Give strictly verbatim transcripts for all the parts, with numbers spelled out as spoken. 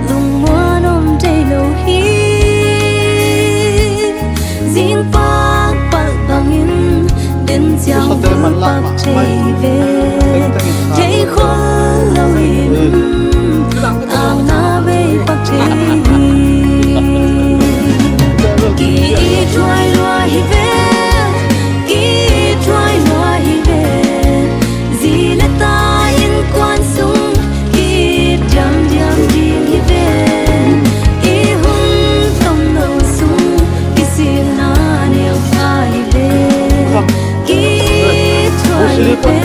Lungmuan om thei lo hi. Zing pakpalh bangin den ciang pak thei ve. Thei khol lo in auna bei pak thei hi. Ki-it huai lua hi ve. Ki-it huai lua hi ve. Zi le ta innkuan sung ki-it diamdiam ding hi ve. I hun tomno sung kisikna neu kha hi ve. Ki-it huai hi ve.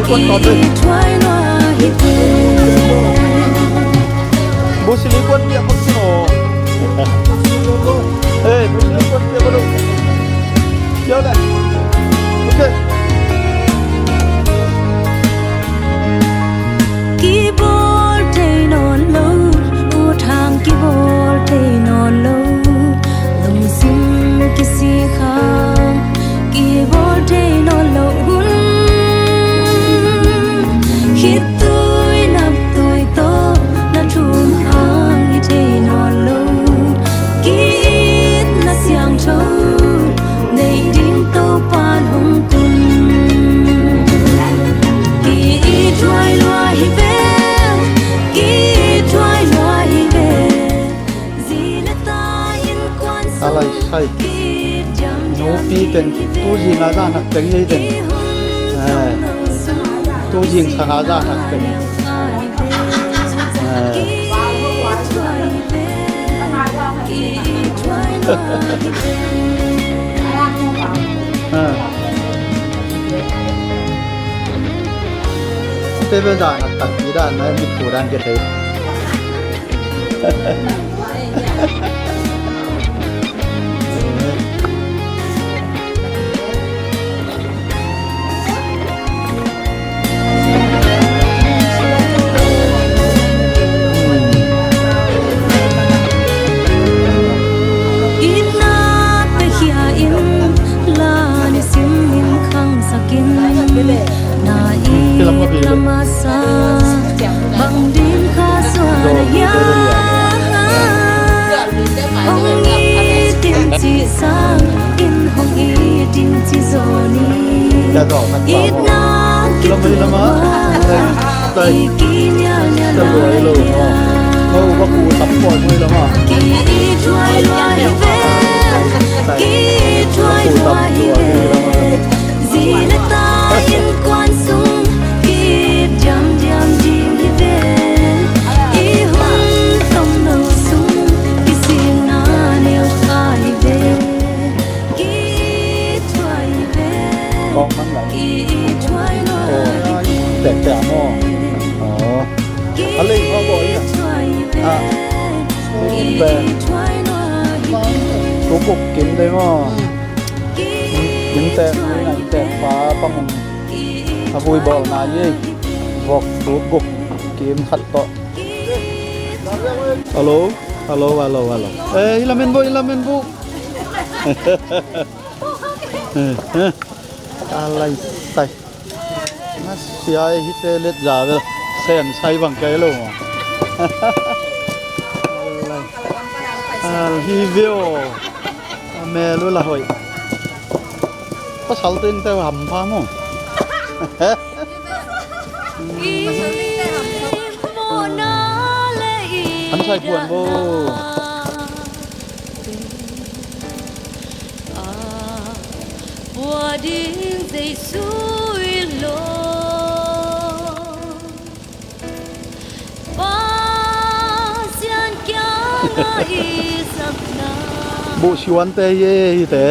Ki-it huai lua hi ve. Busili kuan piak kong sing aw. Hei, busili kuan piak kong sing. Piak le. Ok. Kibawl thei nawn lo, ut hang kibawl thei nawn lo, lungsim kisik hang kibawl thei nawn lo hun. Khitui naptui tawh na thum hang hi thei nawn lo. Ki-itna siangtho nei ding Topa'n hong tun. Ki-it huai lua hi ve. Ki-it huai lua hi ve. Zi le ta innkuan sung. A lai sai. Nupi teng tu zing a zan hak teng hi teng. Eh, tu zing sang a zan hak teng. Eh. Eh. Te be zan hak teng hi dan, na mi thu dan ke te. Itna pia khia in, la nisim in khangsak in. Na it lam a sa bang ding kha suan a hia? Hong it in cih sang in, hong it in ci zaw ni. Itna kitu a i ki nialnial lai a. Ki-it huai lua hi ve. Ki-it huai lua hi ve. Zi le ta innkuan sung ki-it diamdiam ding hi ve. I hun tomno sung kisikna neu kha hi ve. Ki-it huai ve. Kawk man lai. Ki-it huai lua hi ve. Tek tek maw? Aw. A lei maw bawi a? A. Ki-it huai lua hi ve. Tuk uk kim dei maw? Kim tek, kim tek pa pang. A vui bawl nai ei. Vok tuk guk kim khat tawh. Hello, hello, hello, hello. Eh, i lamen bu, i lamen bu. Eh, eh. A lai sai. Na sia hi te let za vel. Sen sai bang kai lo. A lai. A hi veo. A mel u la hoi. Pasal te in te hampha maw. An sai puan bo. Pua ding Jesu i lo. Pasian kiangah i sakna. Buh siuante hi e, hite.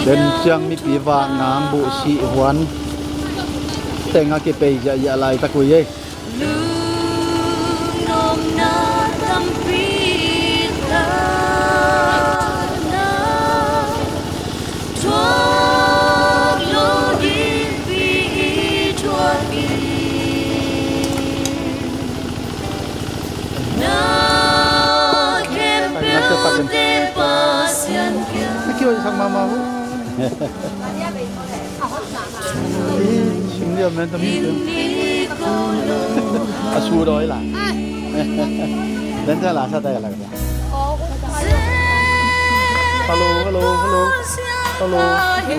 Den ciang mipi vak nang buh sih huan tengah kipei ziahziah laitak uh hi e. Lungnopna tampi takna thuak lo dingpi i thuak in. Na khempeuhte Pasian kiang. Na kihoihsak mahmah uh. Ih, sim Dia men tam ni. A su doi la. Den ta la sa ta la. Hello, hello, hello. Hello.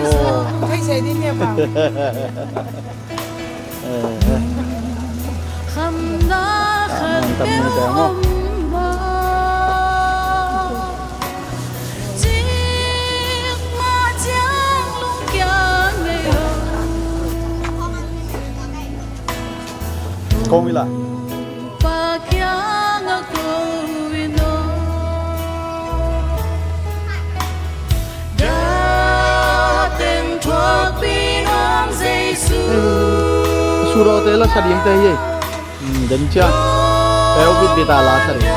Oh. Khai sai din ya ba. Eh. Tam ni ta mo. Kong ila. Su ro te la sa ding te hi. Hmm, den cia. Peu bit bit a la sa ding.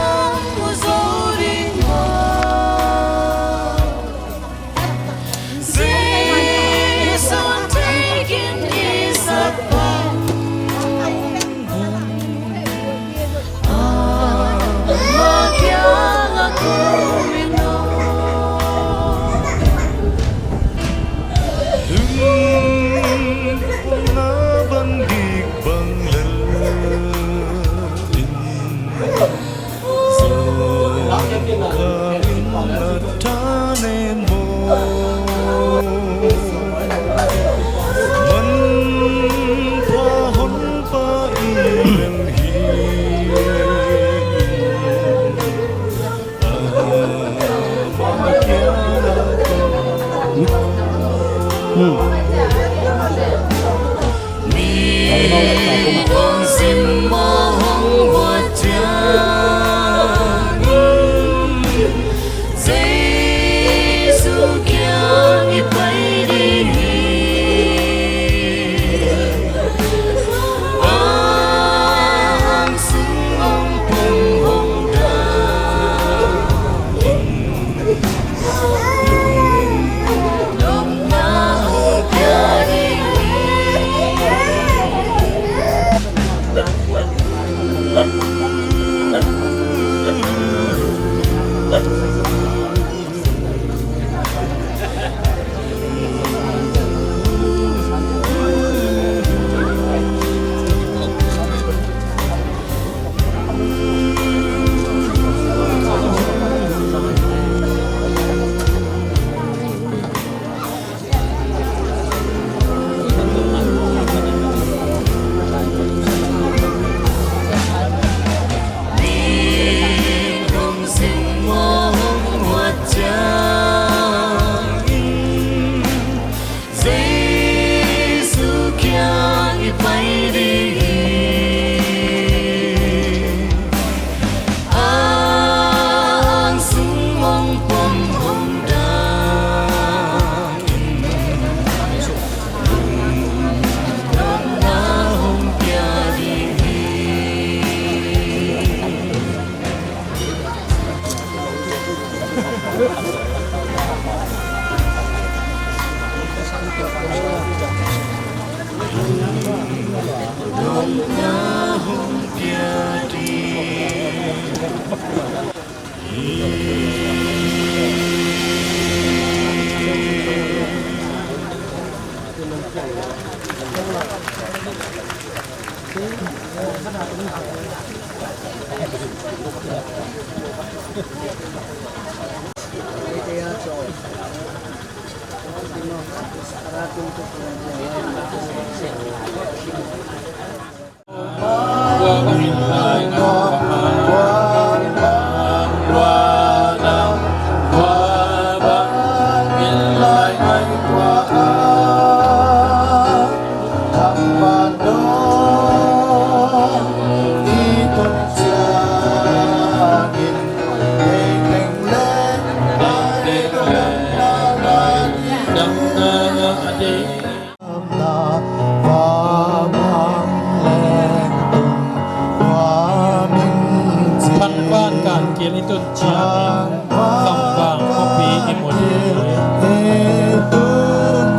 Thangvan kan kil i tun ciangin, Khamvang khuapi i mun hi.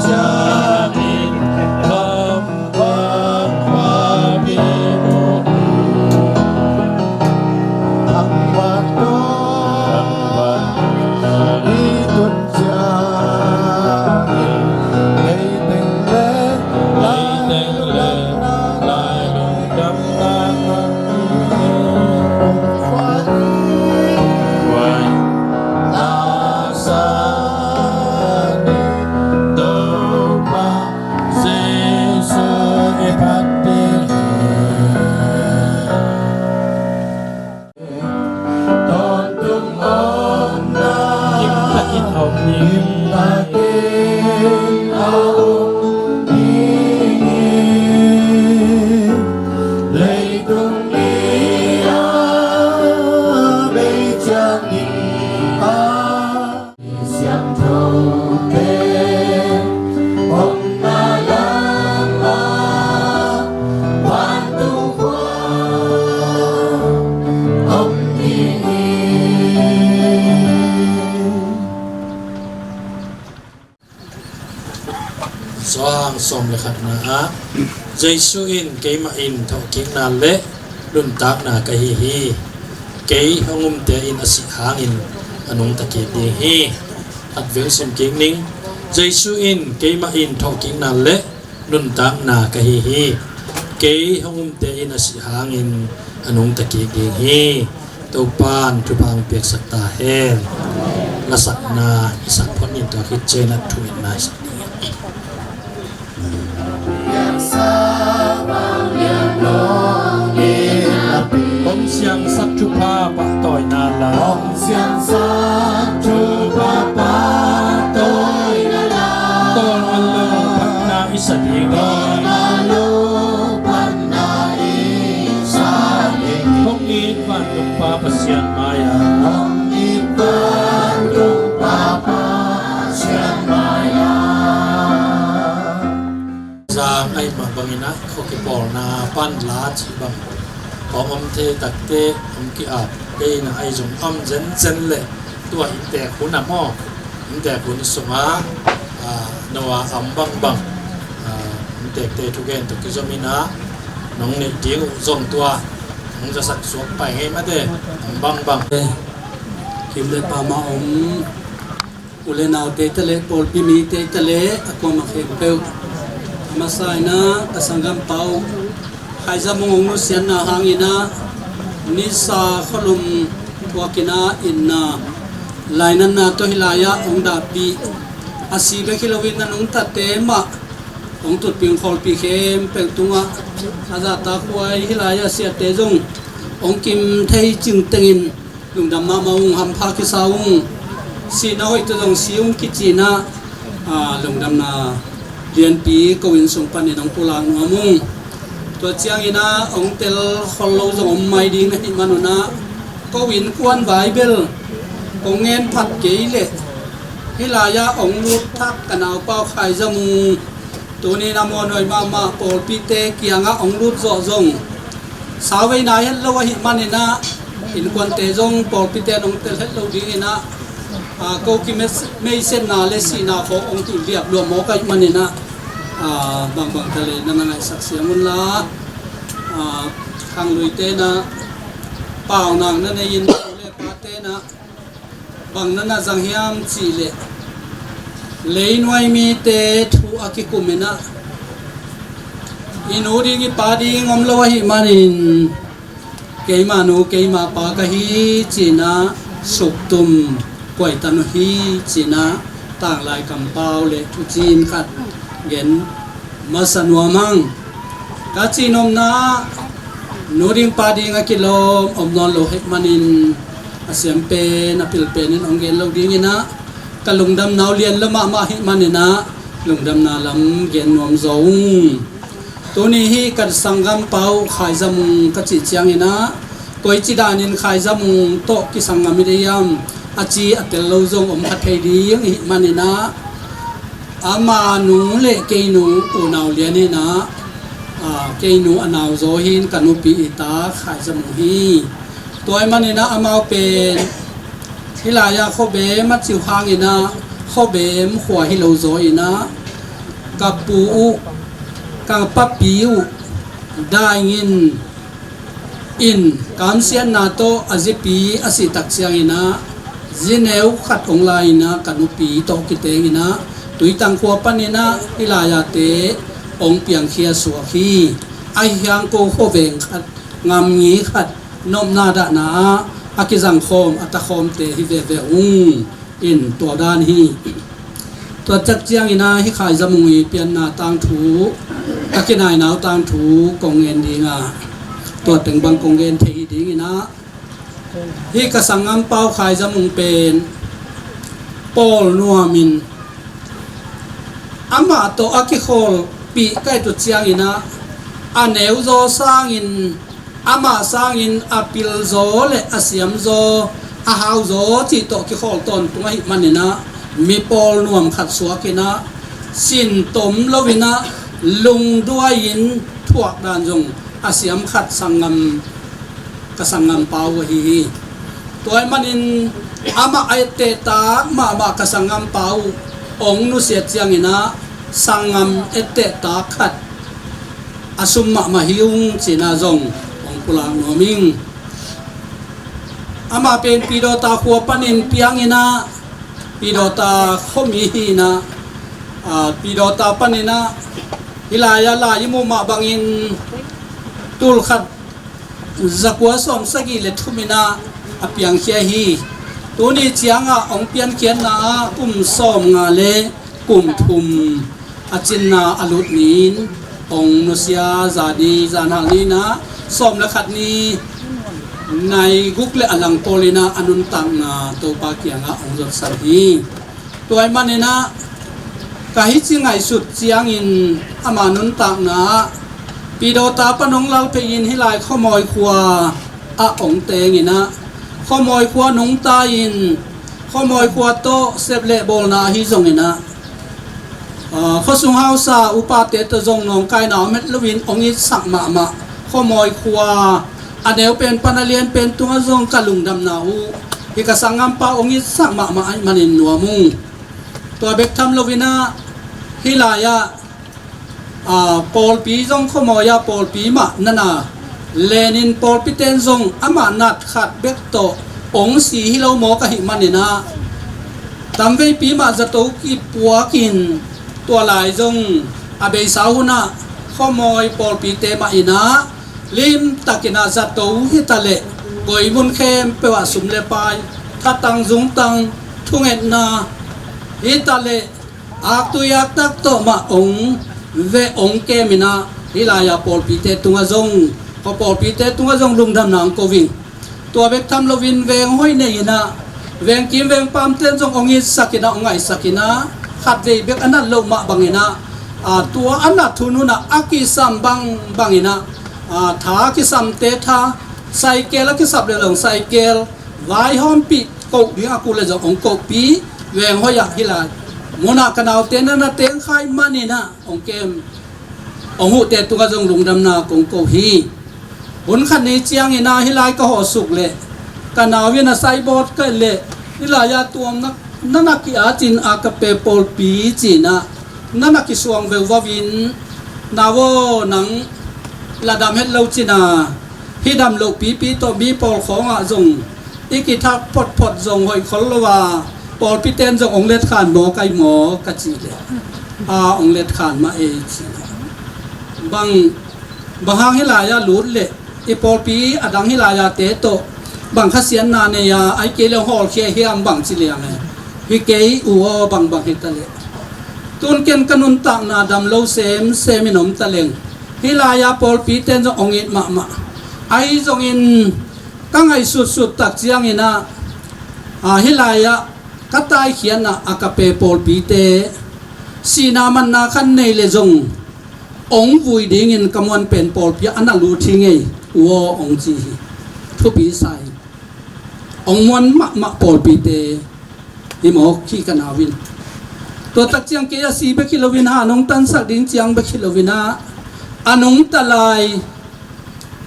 Ciangin Khamvang khuapi i mun. Khamvang i tun ciangin, leiteng le, leiteng le, Khatna ah, Jesu in, "Keimah in thawhkikna le nuntakna ka hi hi. Kei hong umte in a sih hangin a nungta kik ding hi." Khat vei sim kik ning. Jesu in, "Keimah in thawhkikna le nuntakna ka hi hi. Kei hong umte in a sih hangin a nungta kik ding hi." Topa'n thupha hong piaksak ta hen. Lasakna i sak phot ni, tua khit ciangin thu-etna i sak ding hi. Hong siangsak thupha pahtawina la. Hong siangsak thupha pahtawina la. Tawlnga lo phatna i sa ding hi. Tawlnga lo phatna i sa ding hi. Hong it vantung Pa Pasian mai-ah. Hong it vantung Pa Pasian mai-ah. Zang ahih mah bangin ah, khua kipawlna pan la cih bang hong om thei takte hong ki-ap, kei na ahi zong om zenzen leh tua inntek hun ah maw, inntek hun sungah, ah, no a om bangbang, ah, inntekte thugen tawh kizom in ah, nong neih ding uh zong tua hong zasak suak pai ngei mate, om bangbang. Kim le pama om u le naute ta le, pawlpi mite ta le, a kuamah khempeuh. A masa in ah ka sanggampa uh Khai Za Mung hong nusiatna hangin ah, nisa khualum thuakin ah, itna lainatna tawh hih lai-ah hong dahpih. A si bek hi loin a nungtate mah hong tutpih, hong khawlpih khempeuh tungah, a zahtakhuai hih lai-ah siate zong hong kim thei cingtengin lungdam mahmah ung, hampha kisa ung. Sihna hoih tawh zong si ung kici in ah, a, lungdamna lianpi ko inn sung panin hong pulak nuam ung. Tua ciangin ah hong telkhol lo zong om mai ding na hih manun ah, ko innkuan vai bel kong ngen phat kei leh, hih lai-ah hong lut thak ka naupa uh Khai Za Mung, tuni-in a muanhuai mahmah pawlpite kiangah hong lut zawh zong, sau vei nai het lo ahih manin ah, innkuante zong pawlpite in hong tel het lo dingin ah, a, ko kimeisiatna le sihna khawng hong hilh liap lua mawk ahih manin ah, a, bangbang ta le na na ngaihsak siam un la. A, khangluite in ah paunak na nei in, u le pate in ah bang na na zang hiam cih leh, leinuai mite thu a kikum in ah, i nu ding i pa ding om lo ahih manin, keima nu keima pa ka hi ci-in ah suktum kuaitan uh hi ci-in ah, tanglai kampau le thucin khat gen masa nuam hang. Ka cihnopna ah, nu ding pa ding a kilawm om nawn lo ahih manin, a siam pen a pil penin hong gen lo dingin ah, ka lungdamna uh lian lua mahmah ahih manin ah, lungdamna lam gen nuam zaw ung. Tuni hih ka sanggampa uh Khai Za Mung ka cih ciangin ah, koici danin Khai Za Mung tawh kisanggam i deih hiam, a ci a tel lo zong om kha thei ding ahih manin ah, ama nu le kei nu unau lian hi in ah, a, kei nu a nau zaw hi in, ka nupi i ta Khai Za Mung hi. Tua ahih manin ah amau pen hih lai-ah Khawbem a ci uh hangin ah, Khawbem khua hi lo zaw in ah, ka pu uh, ka papi uh Dai Ngin in kamsiatna tawh a zipi a sih tak ciangin ah, zi neu khat hong la in ah, ka nupi tawh kiteng in ah, Tuitang khua panin ah hih lai-a te hong piangkhia suak hi. Ahi hang ko khua veng khat, ngamngi khat, nopna dahna ah a kizangkhawm, a takhawmte hi veve ung. In tua dan hi. Tua tak ciangin ah hih Khai Za Mung i pianna tangthu, ka kinainau tangthu kong ngen ding a, tua teng bang kong ngen thei hi dingin ah, hih ka sanggampa uh Khai Za Mung pen pawl nuamin, amah tawh a kikhawlpih ka hih uh ciangin ah, a neu zaw sangin, amah sangin a pil zaw le a siam zaw, a hau zaw cih tawh kikhawl tawntung ahih manin ah, mi pawl nuam khat suak in ah, sin tom lo in ah, lungduai in thuak dan zong a siam khat sanggam, ka sanggampa uh ahi hi. Tua ahih manin amah a etteh tak mahmah ka sanggampa uh hong nusiat ciangin ah, sanggam etteh ta khat a sum mahmah hi ung cihna zong hong pulak nuam ing. Amah pen Pidawta khua panin piang inah, Pidawta khuami hi inah, Pidawta panin ah hih lai-ah lai i muh mah bangin tulkhat zakua sawmsagih le thum inah a piangkhia hi. Tuni ciangah hong piankhiatna ah kum sawmnga le kum thum a cinna a lut ni-in hong nusia. Zani zanhal ni inah sawm le khat ni nai guk le a lang pawl inah a nuntakna Topa kiangah hong zotsak hi. Tua ahih manin ah ka hih ci ngaihsut ciangin ama nuntakna ah Pidawta pan hong lalphei-in hih lai Khuamawi khua ah hong teng inah, Khuamawi khua nungta-in Khuamawi khua tawh sep le bawlna ahi zong inah, khuasung hausa upate tawh zong nawngkaina om het loin hong itsak mahmah Khuamawi khua, a neu pen pan a lian pen tungah zong ka lungdamna uh, hih ka sanggampa hong itsak mahmah ahih manin nuam ung. Tua bek tham lo inah hih lai-ah pawlpi zong Khuamawi ah pawlpi mah nana lenin pawlpite'n zong amah nat khat bek tawh hong si hi lo mawk ahih manin ah tamveipi mah zato kipuakin tua lai zong a beisa hunah Khuamawi pawlpite mah inah limtakin ah zato hitaleh goi mun khempeuh ah sum le pai, thatang zungtang, thungetna hitaleh aktui aktak tawh mah hong veh hong kem inah hih lai-ah pawlpite tungah zong, pawlpite tungah zong lungdamna hong ko ing. Tua bek tham loin veng hoih nei inah veng kim veng pamte'n zong hong itsak inah hong ngaihsak inah khatvei bek a nat loh mah bang inah tua a nat hun hunah a kisam bangbang inah tha a kisamte tha, saikel a kisap le long saikel, vaihawmpih koh ding a kul le zong hong kohpih. Veng hoih ah hih lai munah ka naute nana teng kha ahih manin ah hong kem hong huhte tungah zong lungdamna kong ko hi. Hun khat ni ciangin ah hih lai ka hawh suk leh ka nau in a saibawt ka et leh hih lai-ah tuam na na ki-at in Agape pawlpi ci-in ah na na kisuang veuvau in, nau aw, nang la dam het lo cin ah, hih dam loh pipi tawh mi pawlkhawng ah zong i kithak photphot zong hoih khol lo a, pawlpite'n zong hong letkhan maw kai maw ka cih leh, a hong letkhan mah ei ci. Bang, bang hang hih lai-ah lut leh i pawlpi a dang hih lai-ate tawh bang khasiatna nei a, ahih kei leh hong hawlkhia hiam bang ci liang e. Hi kei u aw, bangbang hi ta leh. Tun ken ka nuntakna dam lo semsem in om ta leng, hih lai-ah pawlpite'n zong hong it mahmah. Ahi zongin ka ngaihsutsut tak ciangin ah, a, hih lai-ah ka taikhiatna Agape pawlpite sihna manna khat nei leh zong hong vui dingin ka muan pen pawlpi ah a na lut hi ngei u aw hong ci hi. Thupi sa hi. Hong muan mahmah pawlpite hi mawk hi ka nau in. Tua tak ciang kei a si bek hi loin ah, a nungtansak ding ciang bek hi loin ah, a nungta lai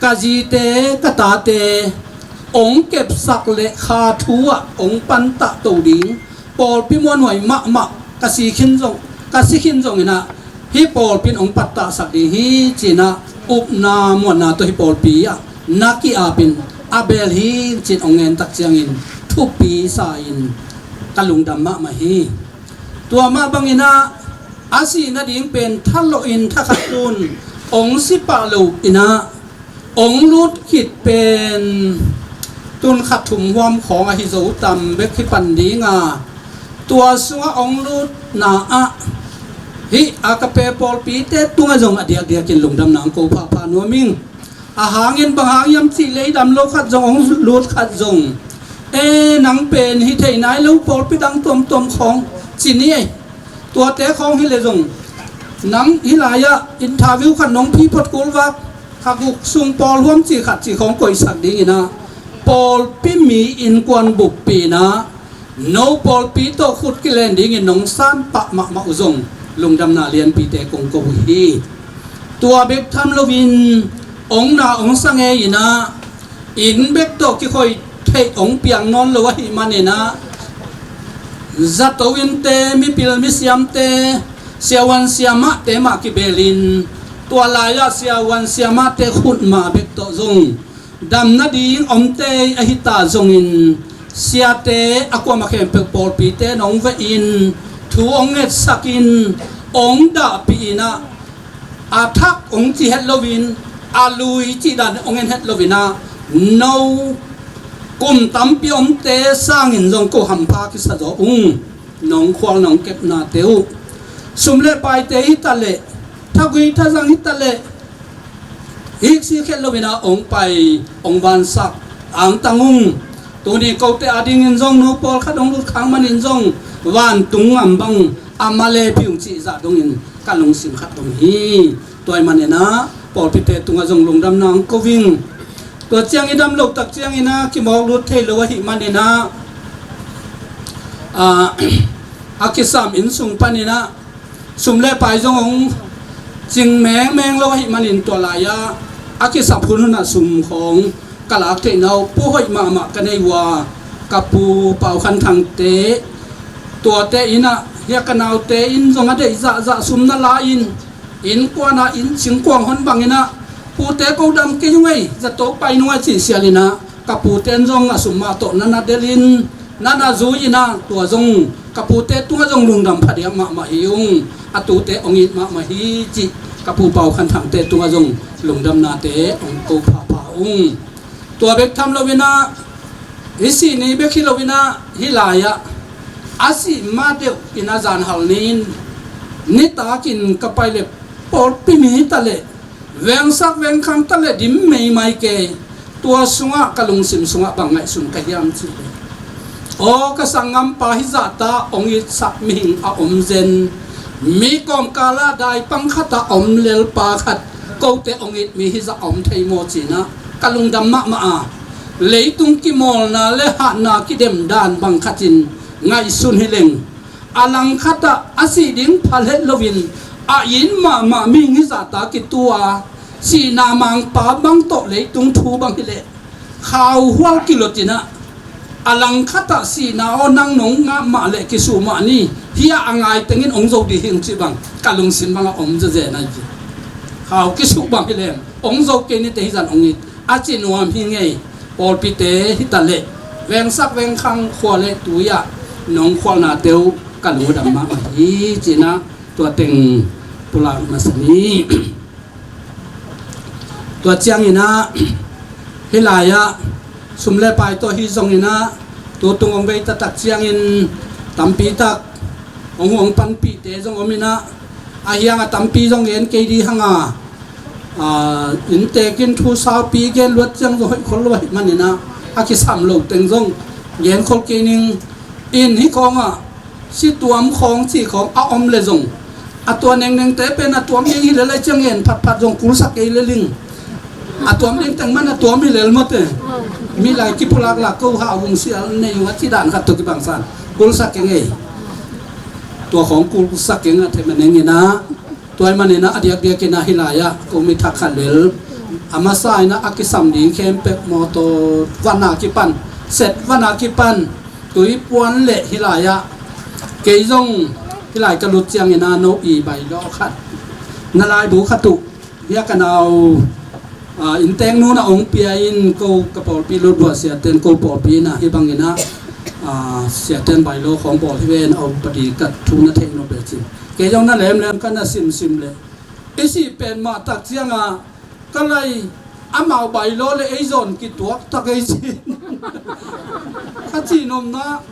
ka zite ka tate hong kepsak leh kha thu ah hong pantah to ding pawlpi muanhuai mahmah ka si khin zong, ka si khin zongin ah, hih pawlpi in hong pattahsak ding hi ci-in ah upna muanna tawh hih pawlpi ah na ki-ap in a bel hi ci-in hong ngen tak ciangin thupi sa-in ka lungdam mahmah hi. Tua mah bangin ah a sih nading pen thalawhin thakhat tun hong si pah loin ah, hong lut khit pen tun khat thum huam khawng ahi zo tam bek hi pan ding a, tua sungah hong lutna ah hih Agape pawlpite tungah zong a diakdiakin lungdamna hong ko phapha nuam ing. A hangin bang hang hiam cih leh i dam lo khat zong hong lut khat zong, e, nang pen hi thei nai lo, pawlpi dang tuamtuam khawng ci ni ei. Tuate khawng hi leh zong nang hih lai-ah interview khat nong phi phot kul vak, kha guk sung pawl huam ci khat ci khawng koihsak dingin ah, pawlpi mi innkuan buppi in ah no pawlpi tawh khut kilen dingin nong san pah mahmah uh zong lungdamna lianpite kong ko uh hi. Tua bek tham loin hong na hong sa ngei in ah, inn bek tawh kikhoih theih hong piang nawn lo ahih manin ah, zato innte, mipil misiamte, Siavuan siamahte mah kibelin, tua lai-ah siavuan siamahte khutma bek tawh zong dam nading omte ahita zongin, siate a kuamah khempeuh pawlpite in hong vehin, thu hong ngetsakin, hong dahpih inah, a thak hong ci het loin, a lui cih dan hong en het loinah, no kum tampi omte sangin zong ko hampha kisa zaw ung. Nong khual nong kepnate uh, sum le paite hita leh, thagui thazang hita leh, hiksi khet loinah hong pai, hong vansak angtang ung. Tuni kote adingin zong no pawlkhat hong lut khak manin zong vantung ngam bang a male phi ung cih zah dongin ka lungsim khat dong hi. Tua ahih maninah pawlpite tungah zong lungdamna hong ko ing. Tua ciang i dam loh tak cianginah kimawk lut thei lo ahih maninah, a, a kisam inn sung paninah sum le pai zong hong cing mengmeng lo ahih manin, tua lai-ah a kisap hunhunah sum khawng ka lak theihna uh puhoih mahmah ka nei uh a, ka pu Pau Khan Thangte, tuate innah, hia ka naute in zong a deih zahzah sum na la-in, innkuan ah inn singkuang hon banginah, pute ko dam kei ung ei, zato pai nung a cih sialinah, ka pute in zong a sum mah tawh na na delin, na na zui inah, tua zong ka pute tungah zong lungdam phadiak mahmah hi ung. A tute hong it mahmah hi cih ka pu Pau Khan Thangte tungah zong lungdamnate hong ko phapha ung. Tua bek tham loinah, i sih ni bek hi loinah, hih lai-ah a sih ma deuh in a zanhal ni-in, nitakin ka pai leh pawlpi mi hita leh, vengsak vengkhang ta leh dim meimai kei. Tua sungah ka lungsim sungah bang ngaihsun ka hiam cih leh, aw ka sanggampa hih zahta hong itsak mihing a om zen. Mi kawmkalah daipang khatah om lelpa khat, kote hong it mi hih zah a om thei maw cinah ka lungdam mahmah a, leitung kimawlna le hatna kidemdan bang khatin ngaihsun hi leng, a langkhatah a sih ding phal het loin a it mahmah mihing hih zahta kitu a, sihna mangpa bang tawh leitung thu bang hileh, khauhual kilotinah, a langkhatah sihna aw nang nong ngah mah leh kisuh mah ni, hih a ngai tengin hong zo dih hi ung cih bang ka lungsim bangah om zezen ahi. Khau kisuh bang hileh hong zo kei nite, hih zan hong it a ci nuam hi ing ei. Pawlpite hita leh, vengsak vengkhang khua le tui-ah nong khualnate uh ka lungdam mahmah hi cinah tua teng pulak masa ni. Tua cianginah, hih lai-ah sum le pai tawh hi zonginah, tu tung hong vei taktak ciangin tampi tak hong, hong panpihte zong om inah, a hiang a tampi zong gen kei dih hang a, a, inntekin thu saupi gen luat ciang zong hoih khol lo ahih maninah, a kisam lo teng zong gen khol kei ning. In hih khawngah si tuam khawng cih khawng a om leh zong, a tua nengnengte pen a tuam ding hi lel lai ciang gen phatphat zong kulsak kei lel ing. A tuam ding teng man a tuam hi lel mawte. Mi lai kipulaklak ko hah vung sial nei ung a ci dan khat tawh kibangsan kulsak keng ei. Tua khawng kulsak keng a thei ma neng inah, tua ahih maninah a diakdiakinah hih lai-ah ko mi thak khat lel, a masa inah a kisam ding khempeuh mawtaw van a kipan, set van a kipan, tui puan le hih lai-ah, kei zong hih lai ka lut cianginah no i bailo khat, na laibu khat uh, hih a ka nau, a, innteek nu na hong pia in ko ka pawlpi lutbuah siaten ko pawlpi inah hih banginah, a, siaten bailo khawng bawl hi ven a upadi ka thu na theih nop le cin. Kei zong na lemlem ka na simsim leh, i sih pen mah tak ciangah ka lai, amau bailo le ei zawn kituak tak ei ci. Ka cihnopna,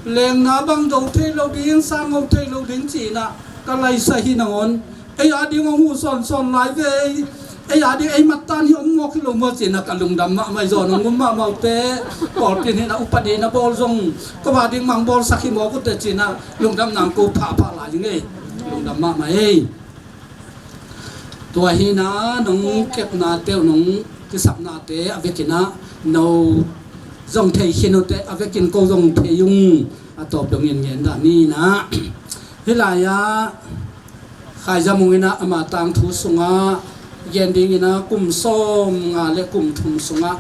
lengna bang do thei lo ding, sang do thei lo ding cinah ka lai sa hi nangawn, ei a ding hong huh sawnsawn lai ve. Ei a ding ei mattan hi hong mawk hi lo maw cinah ka lungdam mahmah hi. Zawn hong um mahmah uh teh, pawlpi in hinah upadi na bawl zong ko a ding mang bawlsak hi mawk uh teh cinah lungdam nang ko phapha lai hi ngei. Lungdam mahmah ei. Tua hinah nong kepnate uh, nong kisapnate a vekinah no zong thei khin uh teh, a vekin ko zong thei ung. A tawp dongin gen dah ni inah, hih lai-ah Khaizamung inah ama tangthu sungah gen dinginah kum sawm nga le kum thum sungah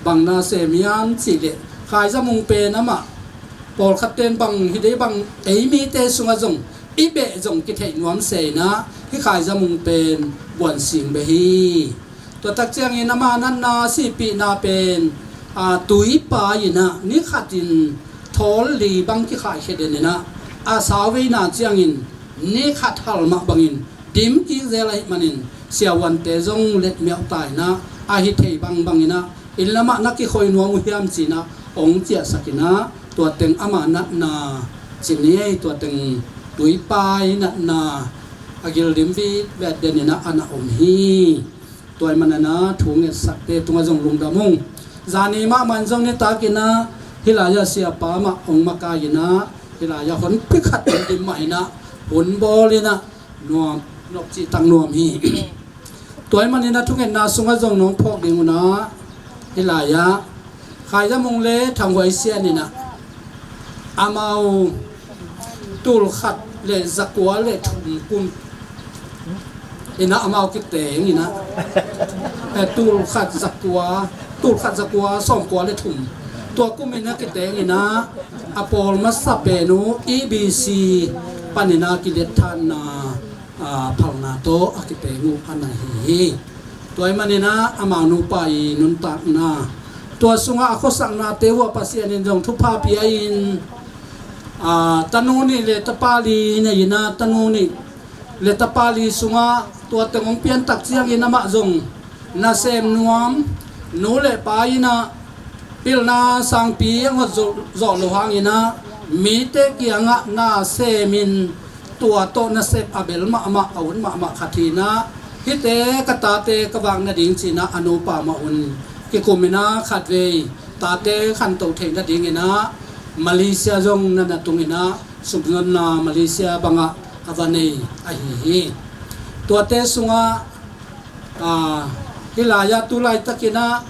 bang na sem hiam cihleh, Khaizamung pen amah pawlkhat ten bang hi dei bang, ei mite sungah zong i beh zong kitheih nuam se in ah, hih Khai Za Mung pen buan sing beh hi. Tua tak ciangin ama natna sihpihna pen, a, tuipai in ah ni khatin thawl li bang kikhaikhia den in ah, a sau veina ciangin ni khat hal mah bangin dim kik zel ahih manin siavuante zong letmiauh ta in ah, a hi thei bangbang in ah, inn lamah na kikhoi nuam uh hiam ci in ah hong ciahsak in ah, tua teng ama natna ci ni ei, tua teng tuipai natna a gildim vitvet den in ah a na om hi. Tua ahih manin ah thu ngetsakte tungah zong lungdam ung. Zani mahmah in zong nitak in ah hih lai-ah siapa mah hong makai in ah, hih lai-ah honpi khat hong dim mah in ah, hong bawl in ah, nuam, nop cihtak nuam hi. Tua ahih manin ah thungetna sungah zong nong phawk ding un ah, hih lai-ah Khai Za Mung le Thang Huai Sian in ah, amau tul khat le zakua le thum kum in ah amau kiteng in ah, eh, tul khat zakua, tul khat zakua sawmkua le thum, tua kum in ah kiteng in ah, a pawl masa pen uh E B C pan in ah kilet thanna, a, phalna tawh a kiteng uh a na hi hi. Tua ahih manin ah amau nupa i nuntakna, tua sungah a khuasaknate uh ah Pasian in zong thupha pia in, a, tanu nih le tapa li nei in ah, tanu nih le tapa li sungah tua teng hong pian tak ciangin amah zong nasem nuam, nu le pa in ah pilna sangpi a hong zawh, zawh loh hangin ah, mite kiangah nasemin tua tawh nasep a bel mahmah, a ut mahmah khat hi in ah, hihte ka tate ka vak nading ci in ah a nupa mah un kikum in ah, khatvei tate khanto theih nading in ah Malaysia zong na na tung in ah, sumnonna Malaysia bangah a va nei ahi hi. Tuate sungah, a, hih lai-ah tu laitakin ah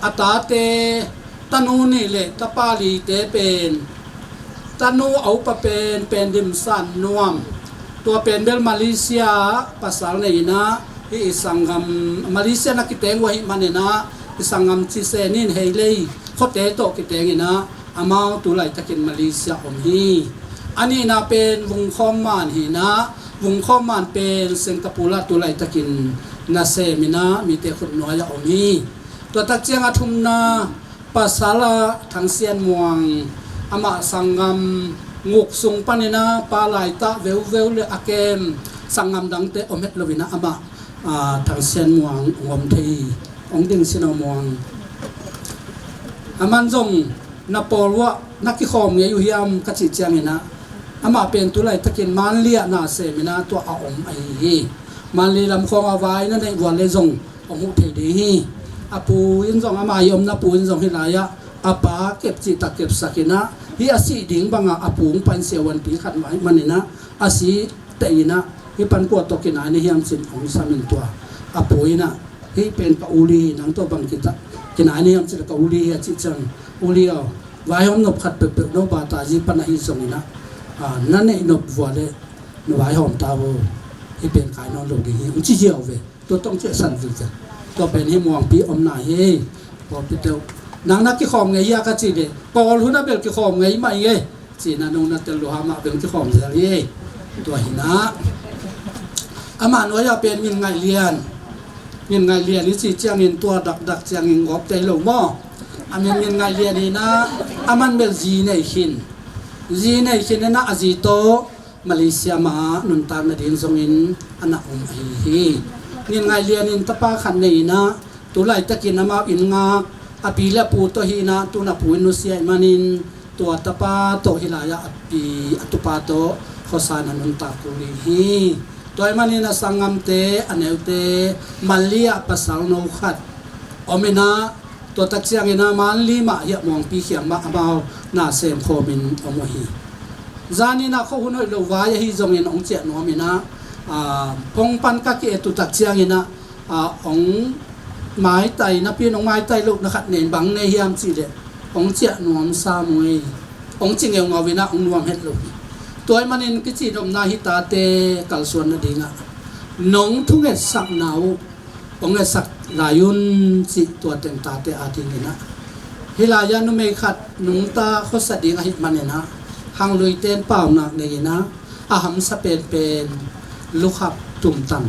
a tate, tanu nih le tapa lite pen, tanu a upa pen, Pen Dim San Nuam, tua pen bel Malaysia ah pasal nei in ah, hih i sanggam, Malaysia na kiteng uh ahih manin ah, i sanggam Cisen in Heilei khuate tawh kiteng in ah, amau tu laitakin Malaysia om hi. A nihna pen Vung Khawm Man hi in ah, Vung Khawm Man pen Singapore ah tu laitakin nasem in ah mite khutnuai ah om hi. Tua tak ciang a thumna pasal ah Thang Sian Muang, amah sanggam nguk sung panin ah pa laitak veuveu le a kem sanggam dangte om het lo in ah amah, a, Thang Sian Muang hong om thei hi. Hong ding sin aw Muang. Aman zong na pawl uh ah na kikhawm ngei uh hiam ka cih ciangin ah, amah pen tu laitakin Manli ah nasem in ah tua a om ahi hi. Manli lam khawng ah vai na neih uh leh zong hong huh thei ding hi. A pu in zong, amah i omna pu in zong hih lai-ah a pa kep cihtak kepsak in ah, hih a sih ding bangah a pu hong pai in siavuanpi khat mah ahih manin ah, a si teh in ah, hih pan kua tawh kinai na hiam ci in hong sam in tua a pu in ah, hih pen ka u li hi, nang tawh bang kita kinai na hiam ci in ka u li hi a cih ciang, u li aw, vaihawm nop khat peuhpeuh no bata zi pan ahi zongin ah, a, na neih nop uh leh na vaihawm ta uh, hih pen kai nawn lo ding hi, hong ci ziau ve. Tua tawh hong ciahsan vive. Tua pen hih Muangpi omna hi. Pawlpi teuh, nang na kikhawm ngei hia ka cih leh, Kawl hun ah bel kikhawm ngei mah hi e, ci in ah nong na tel lua mah bel kikhawm zel hi. Tua hi in ah, amah nuai-ah pen Min Ngaih Lian, Min Ngaih Lian i cih ciangin tua dakdak ciangin gawp thei lo maw. A min Min Ngaih Lian hi in ah, aman bel zi nei khin, zi nei khin in ah a zi tawh Malaysia mah ah nuntak nading zongin a na om ahi hi. Min Ngaih Lian in tapa khat nei in ah, tu laitakin amau inn ngak, a pi le a pu tawh hi in ah, tu-in a pu in nusia ahih manin, tua tapa tawh hih lai-ah a pi, a tupa tawh khuasan a nuntak kul ding hi. Tua ahih manin a sanggamte, a neute, Manli ah pasal no khat om in ah, tua tak ciangin ah Manli mah hiah Muangpi kiang mah amau nasem khawmin om uh hi. Zanin ah khuahun hoih lo vai ahi zongin hong ciah nuam in ah, a, phone pan ka ki-et uh tak ciangin ah, a, hong maitai, napi in hong maitai lohna khat nei in, bang nei hiam cih leh, hong ciah nuam sam uh ei, hong ci ngeungau in ah hong nuam het lo hi. Tua ahih manin kicihnopna hih tate kalsuan nadingah nong thungetsakna uh hong ngetsak lai un cih tua teng tate adingin ah. Hih lai-ah numei khat nungta khuasa ding ahih manin ah, Hang Lui ten paunak nei in ah, a hamsa penpen lukhap tumtang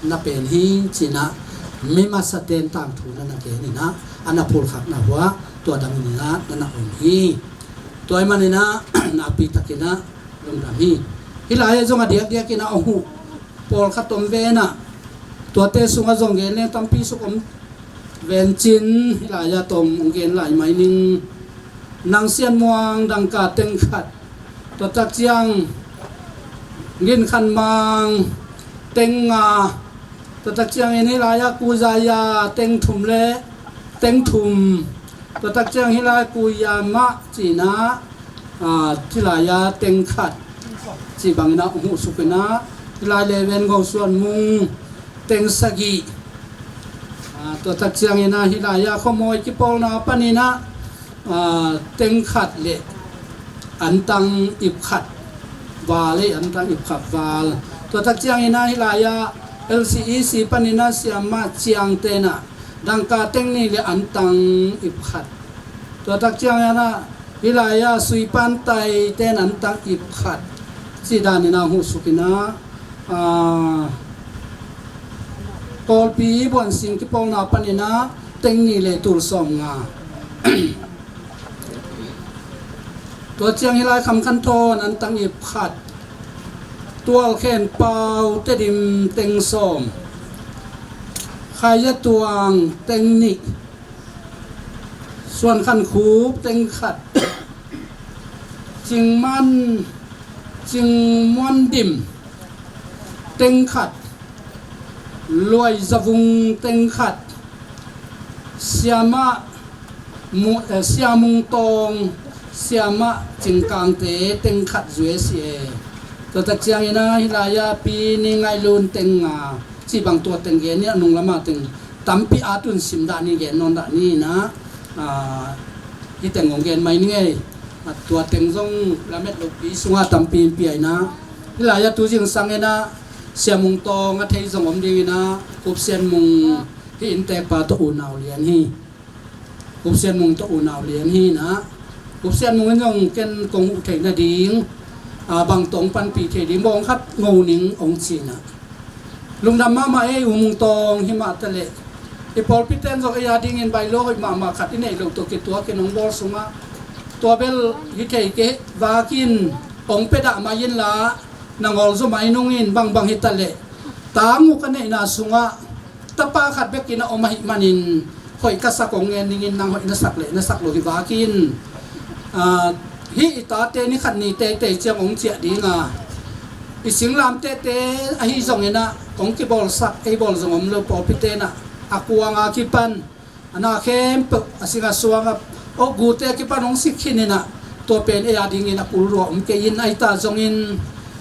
na pen hi cinah, mi masa ten tangthu na na gen inah, a na phulkhakna huah tua dang inah na na om hi. Tua ih maninah nakpi takinah lungdam hi. Hih lai-ah zong a diakdiakinah a huh pawlkhat om venah, tuate sungah zong gen leng tampi suk om vencin, hih lai-ah tawm hong gen lai mai ning. Nang Sian Muang dangka teng khat, tua tak ciang Gin Khan Mang teng nga, tua tak ciangin hih lai-ah Ku Zaya teng thum le teng thum, tua tak ciang hih lai Ku Ya Mah cinah, hih lai-ah teng khat cih banginah hong huh sukinah, hih lai Leven Go Suan Mung teng sagih. Tua tak cianginah hih lai-ah khuamawi kipawlna paninah teng khat le antang ip khat val, ei, antang ip khat val. Tua tak cianginah hih lai-ah L C E C paninah siamah ciang tenah dangka teng nih le antang ip khat. Tua tak cianginah hih lai-ah Sui Pan Tai ten antang ip khat cih daninah hong huh sukinah, Kawlpi buansing kipawlna paninah teng nih le tul sawm nga. Tua ciang hih lai Kham Khan Thawn antang ip khat, Tual Khen Pau Tedim teng sawm, Khai Za Tuang teng nih, Suan Khan Khup teng khat, Cing Man, Cing Muan Dim teng khat, Luai Za Vung teng khat, Siamah Mu-, eh, Sia Mung Tawng, Siamah Cing Kang te teng khat, U S A. Tua tak cianginah hih lai-ah Pi Ni Ngaih Lun teng nga, cih bang tua teng gen ni, a nung lamah teng tampi a tun sim dah ni, gen nawn dah ni inah, hih teng hong gen mai ni ngei. Tua teng zong lamet lopi sungah tampi in pia inah, hih lai-ah tu zingsang inah Sia Mung Tawng a thei zong om dinginah, Kup Sian Mung hih inntekpa tawh unau lian hi. Kup Sian Mung tawh unau lian hi inah, Kup Sian Mung in zong ken kong huh theih nading, bang tawh hong panpih theih ding bawng khat ngo ning hong ci inah. Lungdam mahmah ei, U Mung Tawng, himah taleh i pawlpi ten zong ei a dingin bailo hoih mahmah khat i neih loh tawh kituakin hong bawl sungah, tua bel hi thei kei vakin hong pia dah mai inla, na ngawl zaw mai nungin, bangbang hi taleh tang uh ka neihna sungah tapa khat bekin a om ahih manin, hoih ka sak hong ngen dingin, nang hoih na sak leh na sak lo hi vakin, hih i tate ni khat ni teitei ciang hong ciah dinga, i singlamtehte ahi zonginah hong kibawlsak ei bawl zong om lo, pawlpi tenah a kuanga kipan a na khempeuh, a sing a suanga awkgute kipan hong sik khin inah, tua pen ei a dingin a kulrua om kei in, ahi ta zongin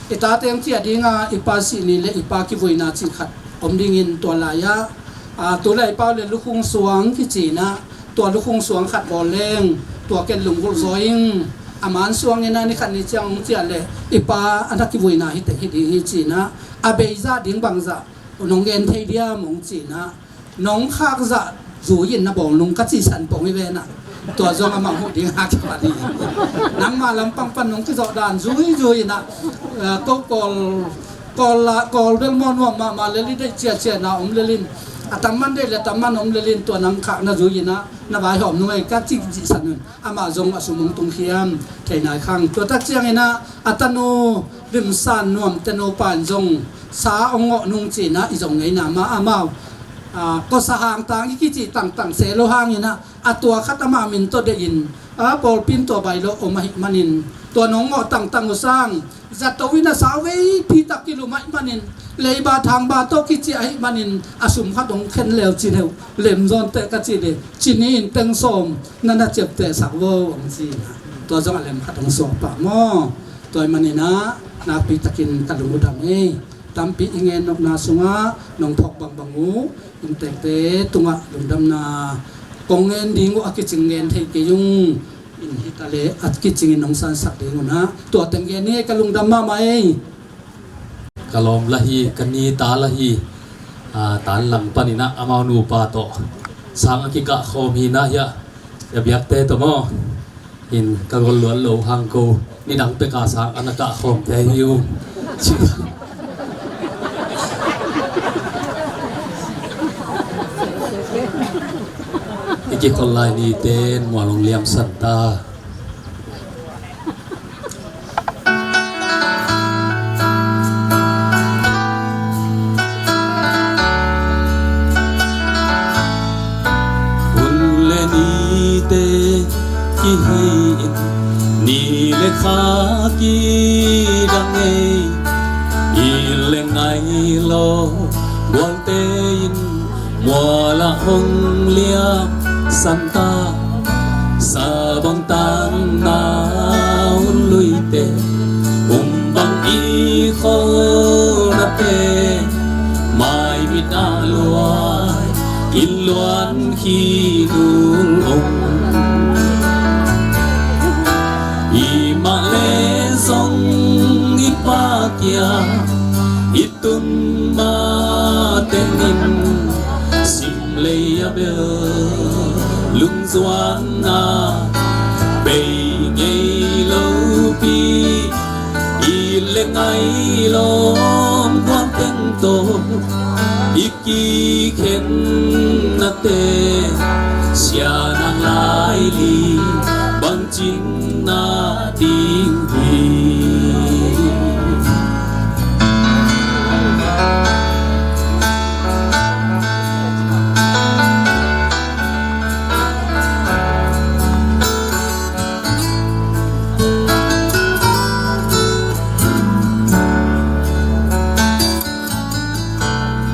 i tate hong ciah dinga i pa sih ni le i pa kivuina cih khat om dingin, tua lai-ah, tu lai i pa uh le lukhung suang kici inah, tua lukhung suang khat bawl leng tua ken lunggulh zaw ing. A man suanginah ni khat ni ciang hong ciah leh i pa a na kivuina hi teng hi ding hi ci inah, a beizah ding bangzah nong gen thei diam hong ci inah, nong khakzah zui in na bawl nung ka cihsan pong hi ve inah, tua zong amah huh ding a kipan hi. Nangmah lampang pan nong kizawh dan zuizui inah, ko Kawl, Kawl la, Kawl bel maw nuam mahmah lel in, deih ciaciana om lel in, a tamman deih le tamman om lel in, tua nang khakna zui inah na vaihawm nung ei ka cih cihsan un. Amah zong a sum hong tungkhiam thei nai khang. Tua tak cianginah a tanu Lim San Nuam tanu pa in zong sa hong ngawh nung ci inah, i zong ngeina mah amau, kawsa hangtang i kicih tangtang se lo hanginah, a tua khat amah min tawh deih in, a pawlpi in tua bailo om ahih manin, tua nong ngawh tangtang uh sang zato in a sau veipi tak kilum ahih manin, leiba thangba tawh kiciah ahih manin, a sum khat hong khen leu ci leu, lem zawn teh ka cih le, ci ni in teng sawm na na ciaptehsak vo hong ci inah, tua zong a lem khat hong suak pah maw. Tua ih maninah nakpi takin ka lung uh dam ei. Tampi i gen nopna sungah nong phawk bangbang uh inntekte tungah lungdamna kong ngen ding uh a kicing ngen thei kei ung. In hi taleh a kicingin nong sansak ding unah tua teng gen ni ei, ka lungdam mahmah ei. Ka lawm la hi, ka ni ta la hi. Tan lang paninah amau nupa tawh sang a kikah khawm hi inah, hiah a biakte tawh maw. In ka gol luat lo hang ko, nidang peka sang a na kah khawmte hi ung. I kikhol lai nite in mual hong liamsan ta. Hun le nite kihei in, ni le kha kidang ei, it le ngai lo gualte in, mual ah hong liamsan ta. Sa bang tangna hun luite, um bang i kholnate, maimit ah luai in luan hi nul om. I mah le zong i Pa kiang i tun mateng in, sim lei a bel lungzuan a bei ngei lopi, it le ngai lawm guang teng tawh i kikhen nate, Sia Nang Lai Li bangcin na ding hi.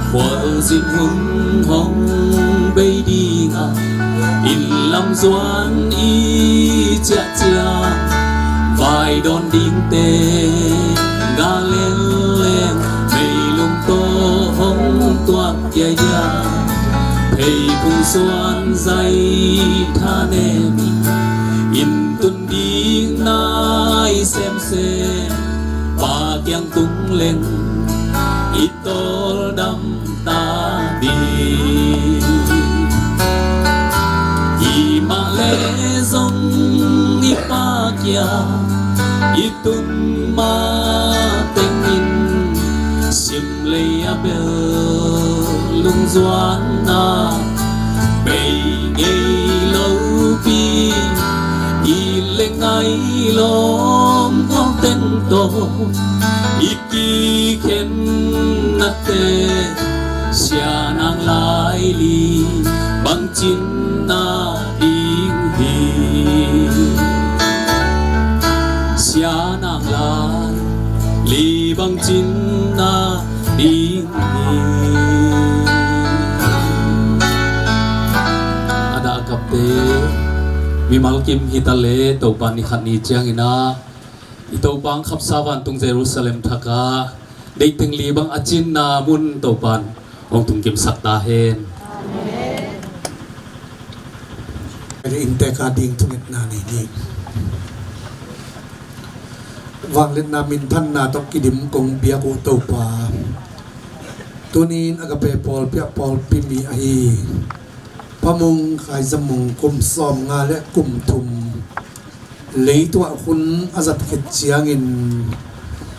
Khualzin hun hong bei ding a, inn lam zuan i ciah ciang, vai dawn dingte ga leng leng, meilum tawh hong tuak diaidiai. Pheiphung suan zai tha nem in, inn tun ding nai semsem, Pa kiang tung leng i tawldam ta ding. I mah le zong i Pa kiang i tun mateng in, sim lei a bel lungzuan a bei ngei lopi, it le ngai lawm guang teng tawh i kikhen nate, Sia Nang Lai Li bangcin na ding hi. Sia Nang Lai Li bangcin na ding hi. A dah a kapte, mimal kim hi ta le, Topa ni khat ni ciangin ah i Topa hong khapsa vantung Jerusalem thak ah, deih teng li bang a cinna mun Topa in hong tungkimsak ta hen. Amen. Inntek a ding thungetna nei ni. Vangliatna minthanna tawh kidim kong biak uh Topa, tuni-in Agape pawlpi ah pawlpi mi ahi Pa Mung Khai Za Mung kum sawmnga le kum thum leitung ah hun a zat khit ciangin,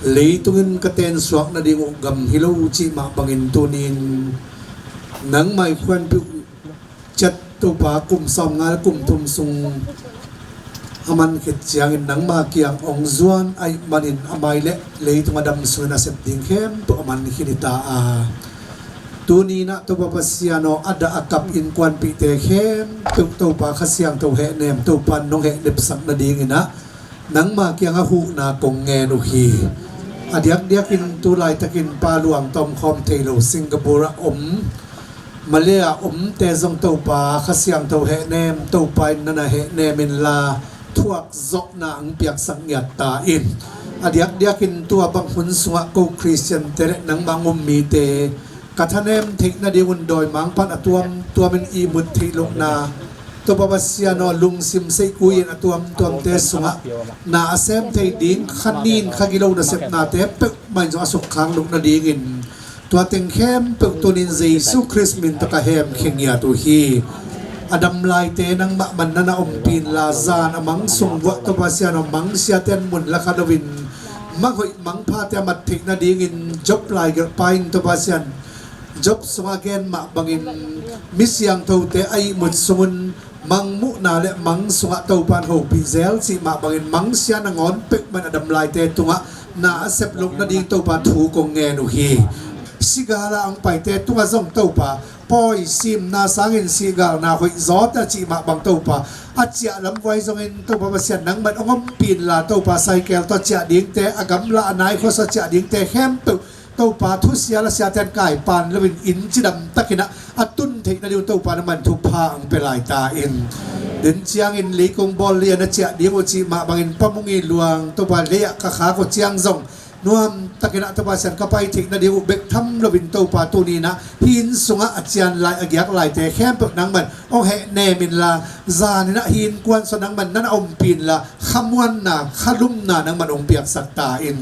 leitung in ka tensuak nading uh gam hi lo cih mah bangin tuni-in nangmah i khuanpih uh ciat Topa, kum sawmnga le kum thum sung a man khit ciangin nangma kiang hong zuan ahih manin, a mai le leitung a dam sungin a sep ding khempeuh a man khin hi ta a, tuni-in ah Topa Pasian aw, a dah a kap innkuanpihte khempeuh Topa Kha Siangtho hehnem, Topa nong heh nepsak nadingin ah nangma kiangah huhna kong ngen uh hi. A diakdiakin tu laitakin Pa Luang tawmkhawm thei lo Singapore ah om, Malay ah omte zong Topa Kha Siangtho hehnem, Topa in na na hehnem inla, thuak zawhna hong piaksak ngiat ta in. A diakdiakin tua bang hun sungah ko Khristiante le nangmah hong um mite ka thanem theih nadingun dawimangpa'n a tuamtuamin ihmut theih lohna, Topa Pasian aw, lungsim seihkui in a tuamtuamte sungah na a sem thei ding, kha nin kha gilo nasepnate peuhmah in zong a sukkhak loh nadingin, tua teng khempeuh tuni-in Jesu Khrist min tawh ka hemkhia ngiat uh hi. A dam laite nangmah man na na ompih inla, zan a mang sung vuah Topa Pasian aw, mangsiate'n mun la kha loin Manghoih mangphate a mat theih nadingin Job laigelhpa in Topa Pasian Job sungah gen mah bangin mi siangthote a ihmut sungun mangmuhna le mang sungah Topa in hopih zel cih mah bangin mangsia nangawn peuhmah in a dam laite tungah na a sep loh nading Topa thu kong ngen uh hi. Sigala hong paite tungah zong Topa pawi simna sangin sihgalna hoih zawte a cih mah bang Topa a ciah lamvai zongin Topa Pasian nangman hong ompih inla Topa saikel tawh ciah dingte a gamla a nai khuasa ciah dingte khempeuh Topa thusia lasiate in kaipan loin inn cidam takin ah a tun theih nading uh Topa nangman thupha hong pia lai ta in. Din ciangin leikong bawl lian a ciah ding uh cih mah bangin pamungi luang Topa lei ah ka khak uh ciang zong nuam takin ah Topa Pasian ka pai theih nading uh bek tham loin Topa tuni in ah hih inn sungah a cian lai a giak laite khempeuh nangman hong hehnem inla, zan in ah hih innkuan sungah nangman na na ompih inla khamuanna khalumna nangman hong piaksak ta in.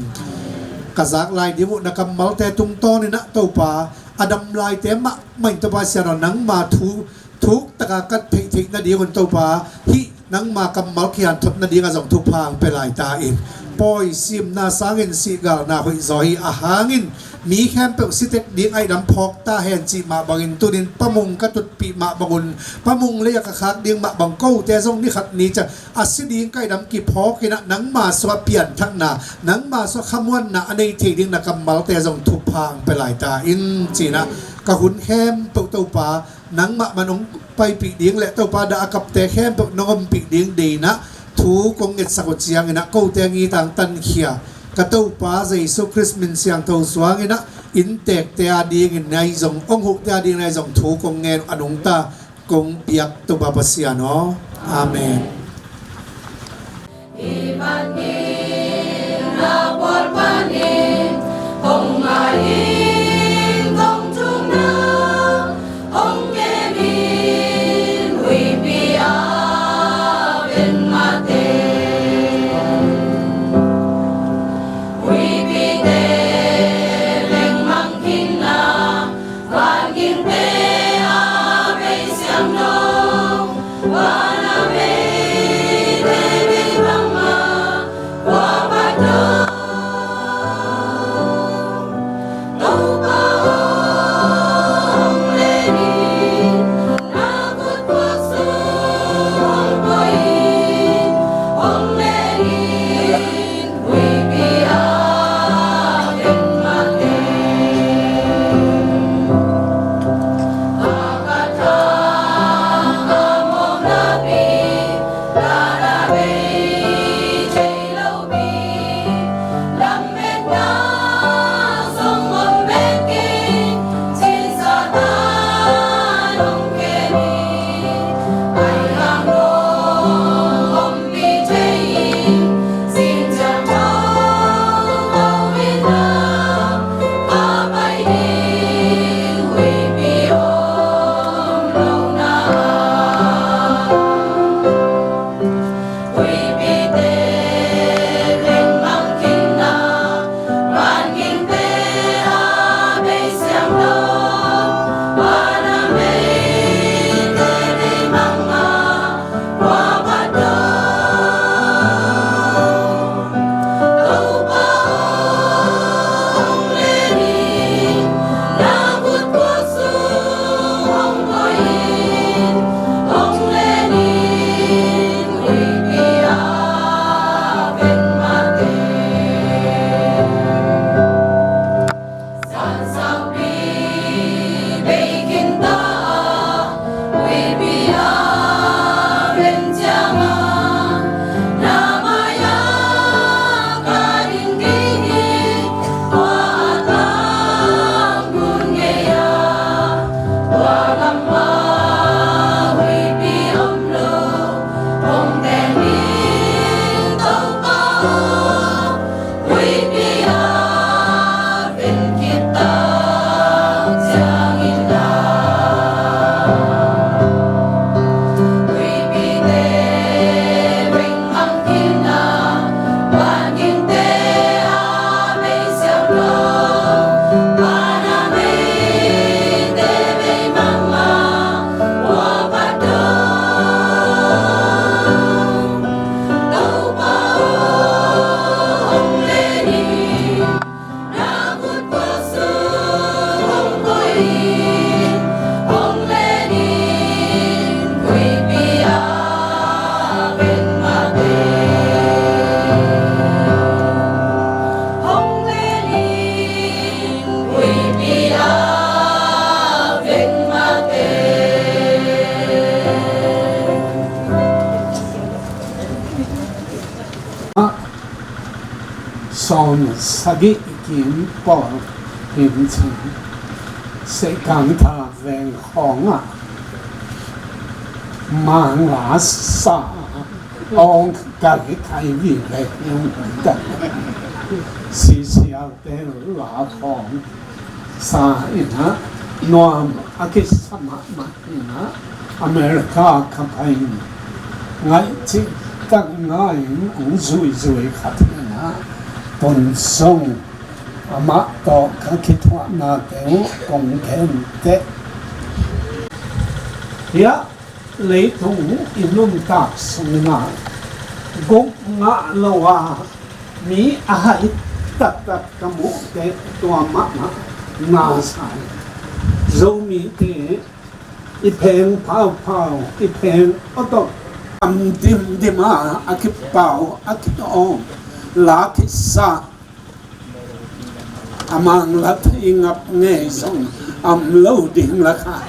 Ka zak lai ding uh na kammalte tungtawn in ah Topa a dam laite mahmah in Topa Pasian aw nangma thu thuk taka ka theih theih nadingun Topa hih nangma kammal kian thot nadingah zong thupha hong pia lai ta in. Pawi simna sangin sihgalna hoih zaw hi a hangin mi khempeuh sitek ding a ihdam phawk ta hen cih mah bangin tunin pamung ka tutpih mah bangun pamung lei a ka khak ding mah bang kote zong ni khat ni ciang a si ding ka ihdam kiphawk in ah nangma sungah pianthakna nangma sungah khamuanna a nei thei ding na kammalte zong thupha hong pia lai ta in ci-in ah ka hun khempeuh Topa nangmah man hong paipih ding le Topa dah a kapte khempeuh nong ompih ding dei in ah thu kong ngetsak uh ciangin ah kote a ngitang tankhia ka Topa Jesu Khrist min siangtho suangin ah inntekte a dingin nai zong hong huhte a dingin nai zong thu kong ngen uh a nungta kong biak Topa Pasian aw. Amen. Sagih kim pawl hin cin Seikangtha veng khawngah Mangla sa awng kal hi khai vive hi ung. Sisialte la khawng sa inah nuam a kisa mahmah inah America ka pai in ngaihcih tak ngai in ong zuizui khat inah tonsung amah tawh ka kithuahnate uh kong gen teh. Hiah leitung i nuntak sungah guk ngah lo a mi a hai taktak ka muh teh tua mahmah na sa hi. Zomite i pheng phauphau, i pheng awtawk, kam dimdim a a kipau a ki-awng la kisa a Mangla thei ngap ngei zong a om lo ding lakah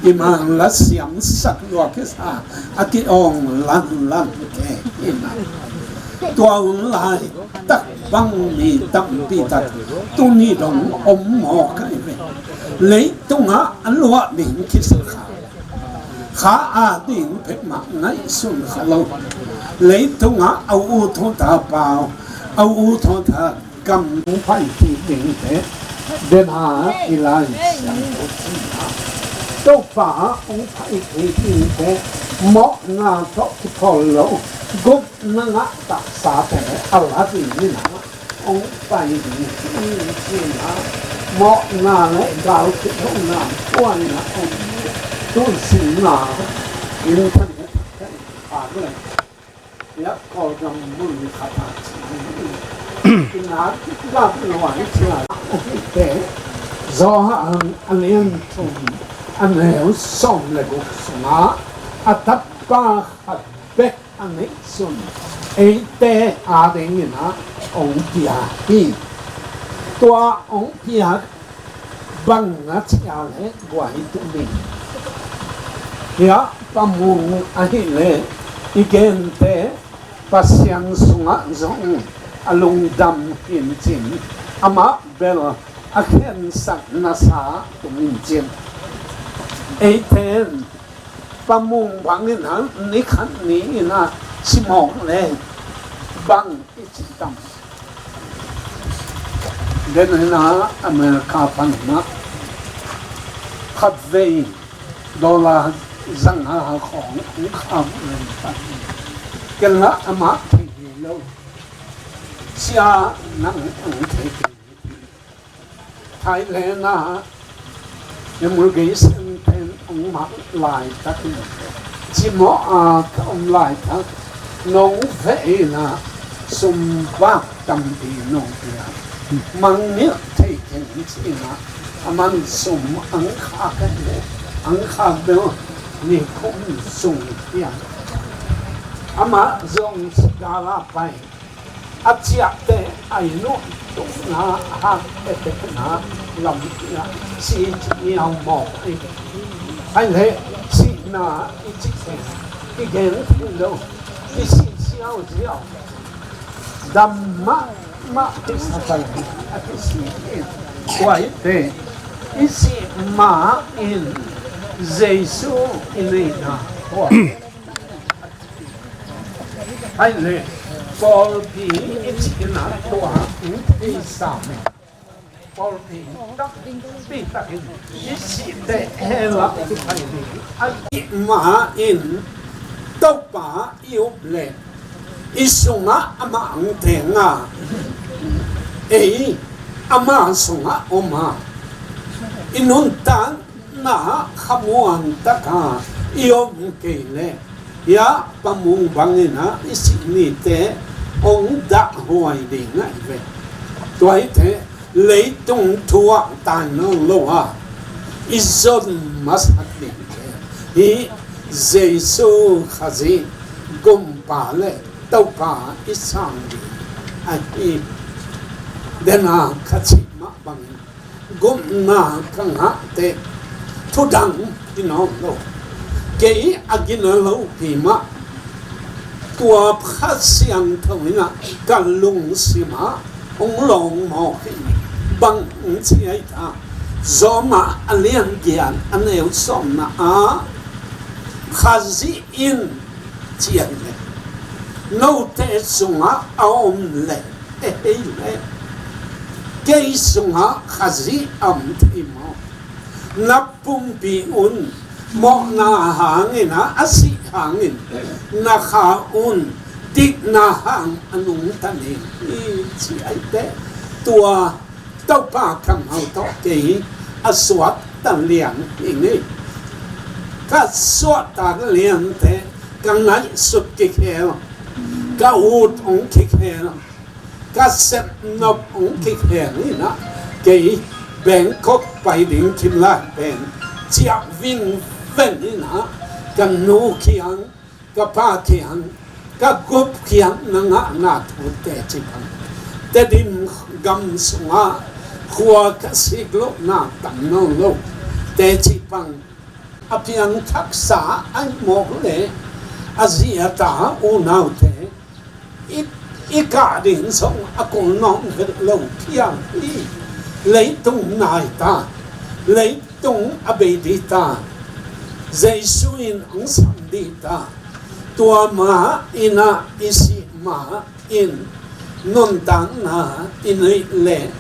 i Mangla siamsak lua kisa a ki-awng lanlan kei hi na. Tua hun lai tak bang mi tampi tak tuni dong om mawk ahi ve. Leitungah a luah ding kisa kha, kha a ding phet mah ngaihsun kha lo. Leitungah a u thutha pau, a u thutha kam hong pai kik dingte, den a i Lai Siangtho cihna Topa hong pai kik dingte mawhna tawh kiphol lo, gupna ngah taksate a la ding in a hong pai ding hi cihna, mawhna le gal kithona puanna hong tuisinna in than ka in phak le. Kawlgam mun khat ah ina gam lo a i cih a hite, Johan a lian thum a neu sawm le guk sungah a tapa khat bek a neihsun eite adingin a hong piak hi. Tua hong piak bang a cih a le guai tum ing. Hiah Pa Mung ahih leh i gente Pasian sungah zong a lungdam hi in cin, amah bel a khensatna sa tum in cin. Eite in Pa Mung bangin a ni khat ni in a si mawk le bang i ci tam. Den in a America pan in a khatvei dollar zanga khawng hong kham leng pan. Ken lah amah thei hi lo. Sia, nang hong thei kei. Thailand ah immigration pen hong mah laitakin, cimawh a ka om laitak nong veh in a sum bak tampi nong pia, mangngilh thei keng ci-in a, aman sum ang khak a hi, ang khak bel nikum sung hi a. Amah zong Singapore pai, a ciahte a inn uh tukna hak etekna lampi ah si ci niau mawk hi. Ahi leh sihna i cih pen kigen thei lo, kisih ziauziau, dam mahmah kisa pai a kisih hi. Tua hi teh i sih ma-in Jesu i neihna tua. Ahi leh pawlpi i cihna tua in i sam, pawlpi tampi takin i sih teh hell ah kipai ding a cih ma-in Topa i up leh i sungah amah ang teng a, ei amah sungah om a, i nuntak na khamuan taka i om kei leh, hiah Pa Mung bangin a i sih nite hong dahhuai ding ahi ve. Tua hi teh leitung thu ah tai nawn lo a i zon masak dingte hi Jesu Khazih Gumpa le Topa i sang ding ahi. Den a ka cih mah bangin gupna ka ngah teh thudang hi nawn lo. Kei a gina lopi mah tua Kha Siangtho in a ka lungsim ah hong lawng mawk hi. Bang hong ci ai ta? Rom a lian giat a neu sawmna ah, Khazih in ci ai leh, note sungah a om leh, ei leh, kei sungah Khazih a om thei maw? Na pumpi un mawhna hangin ah, a sih hangin na kha un dikna hang a nungta ning hi, ci ai teh, tua Topa kammal tawh kei a suakta lian hi ing. Ka suahtak liante ka ngaihsut kikhel, ka ut hong kikhel, ka sepnop hong kikhel in ah, kei Bangkok pai ding kim lai pen ciah vingveng in ah, ka nu kiang, ka pa kiang, ka gup kiang na ngahna thu teci bang, Tedim gam sungah khua ka sik lohna tam nawn lo teci bang, a piangthaksa ahih mawk leh a zi a ta unaute i, i kah ding zong a kul nawn vet lo phial hi. Leitung nai ta, leitung a bei ding ta, Jesu in hong sam ding ta, tua ma in ah i sih ma in nuntakna i neih leh,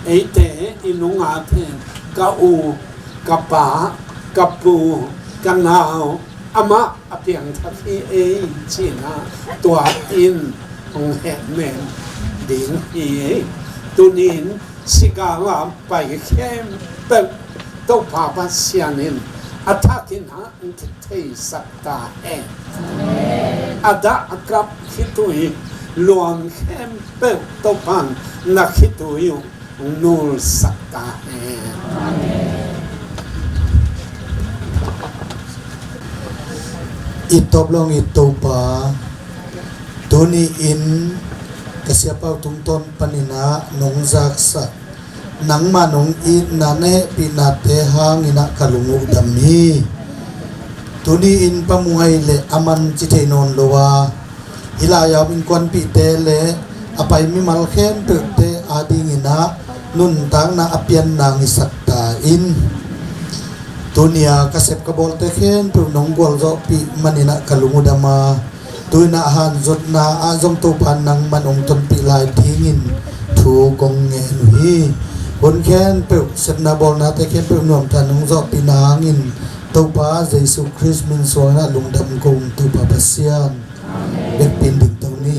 eite i nungak pen ka u, ka pa, ka pu, ka nau, amah a piangthak hi ei, ci-in ah tua in hong hehnem ding hi. Tuni-in sikal a pai khempeuh Topa Pasian in a thakin ah hong theisak ta hen. A dah a kap khitui luang khempeuh Topa'n na khitui uh hong nulsak ta hen. I tawp lawng i Topa, tuni-in ka siapa uh tungtawn panin ah nong zaksak, nangmah nong itna na hehpihnate hangin ah ka lung uh dam hi. Tuni-in Pa Mung Hai leh a man ci thei nawn lo a, hih lai-a om innkuanpihte leh a pai mimal khempeuhte adingin ah nuntakna a pian nang hisak ta in. Tuni-a ka sep ka bawlte khempeuh nong gualzawhpih manin ah ka lung uh dam a, tu-in ah hanzutna ah zong Topa nangman hong tonpih lai dingin thu kong ngen uh hi. Hun khempeuh, sepna bawlnate khempeuh nuamta nong zawhpihna hangin Topa Jesu Khrist min suangin ah lungdam kong, Topa Pasian. Bekpin ding to ni.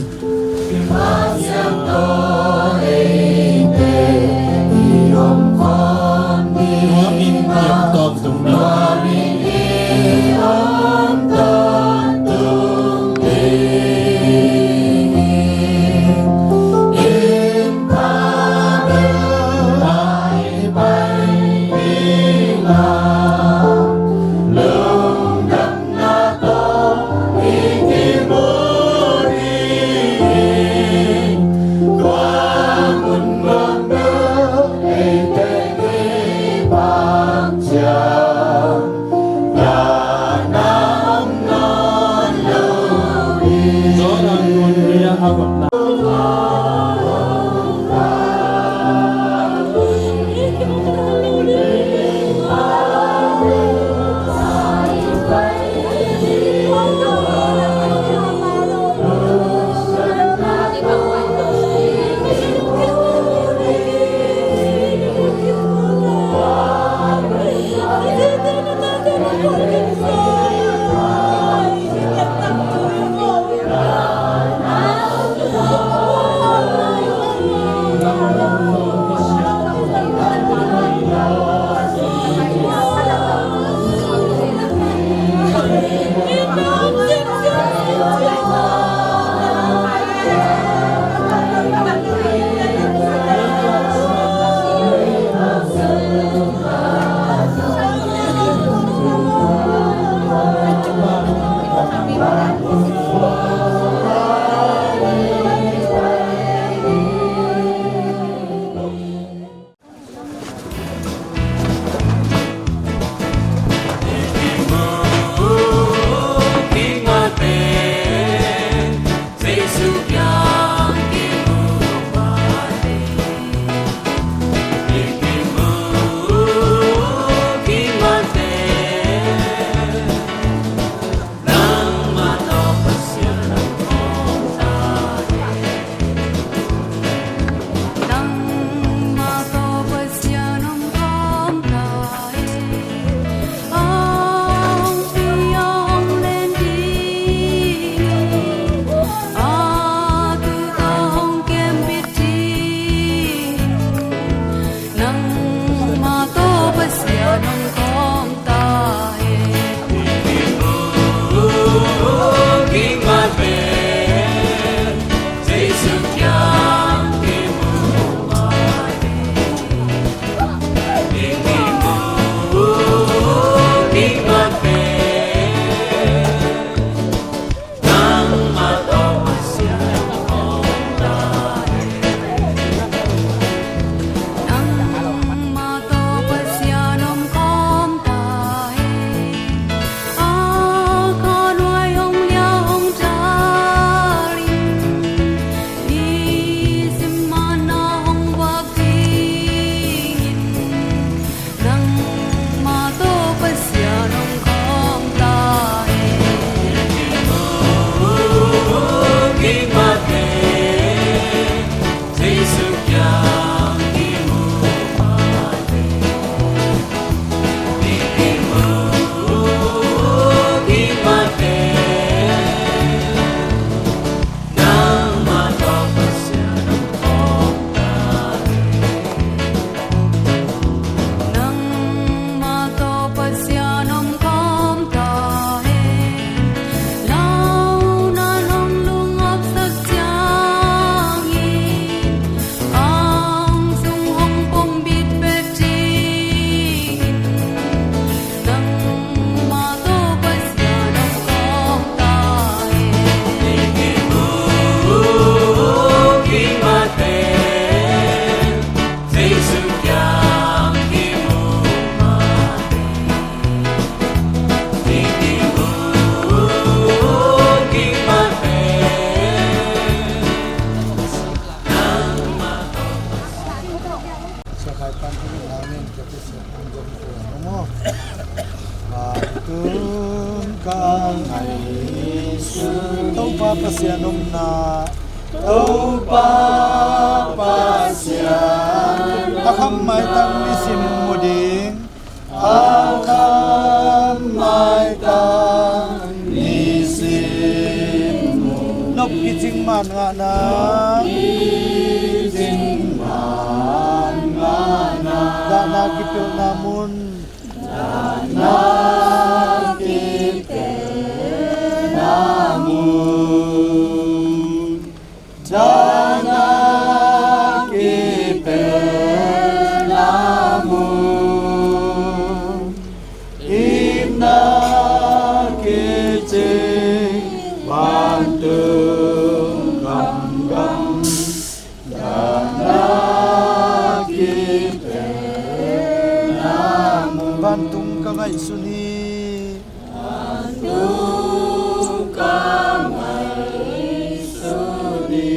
Nangmah tawh Pasian om khawm ta hen. A kha nuai hong liau hong tar in, i sim mana hong vak dingin. Nangmah tawh Pasian om khawm ta hen. Nangmah tawh Pasian om khawm ta hen. Lauhuaina hong lungawpsak ciangin, ang sung hong pom bit bek dingin. Nangmah tawh Pasian om khawm ta hen. Sa khai pan tu na nen ka pe sa pan jom tu na mo. Vantung ka ngaihsun Topa Pasian omna. Topa Pasian a kham maitang nisim mu ding. A kham maitang nisim mu. Nop kicing man ngahna. Nop kicing man ngahna. Dahna kipelhna mun. Dahna kipelhna mun. Dahna kipelhna mun. Itna kicing vantung khamgam. Dahna kipelhna mun. Vantung ka ngaihsun hi.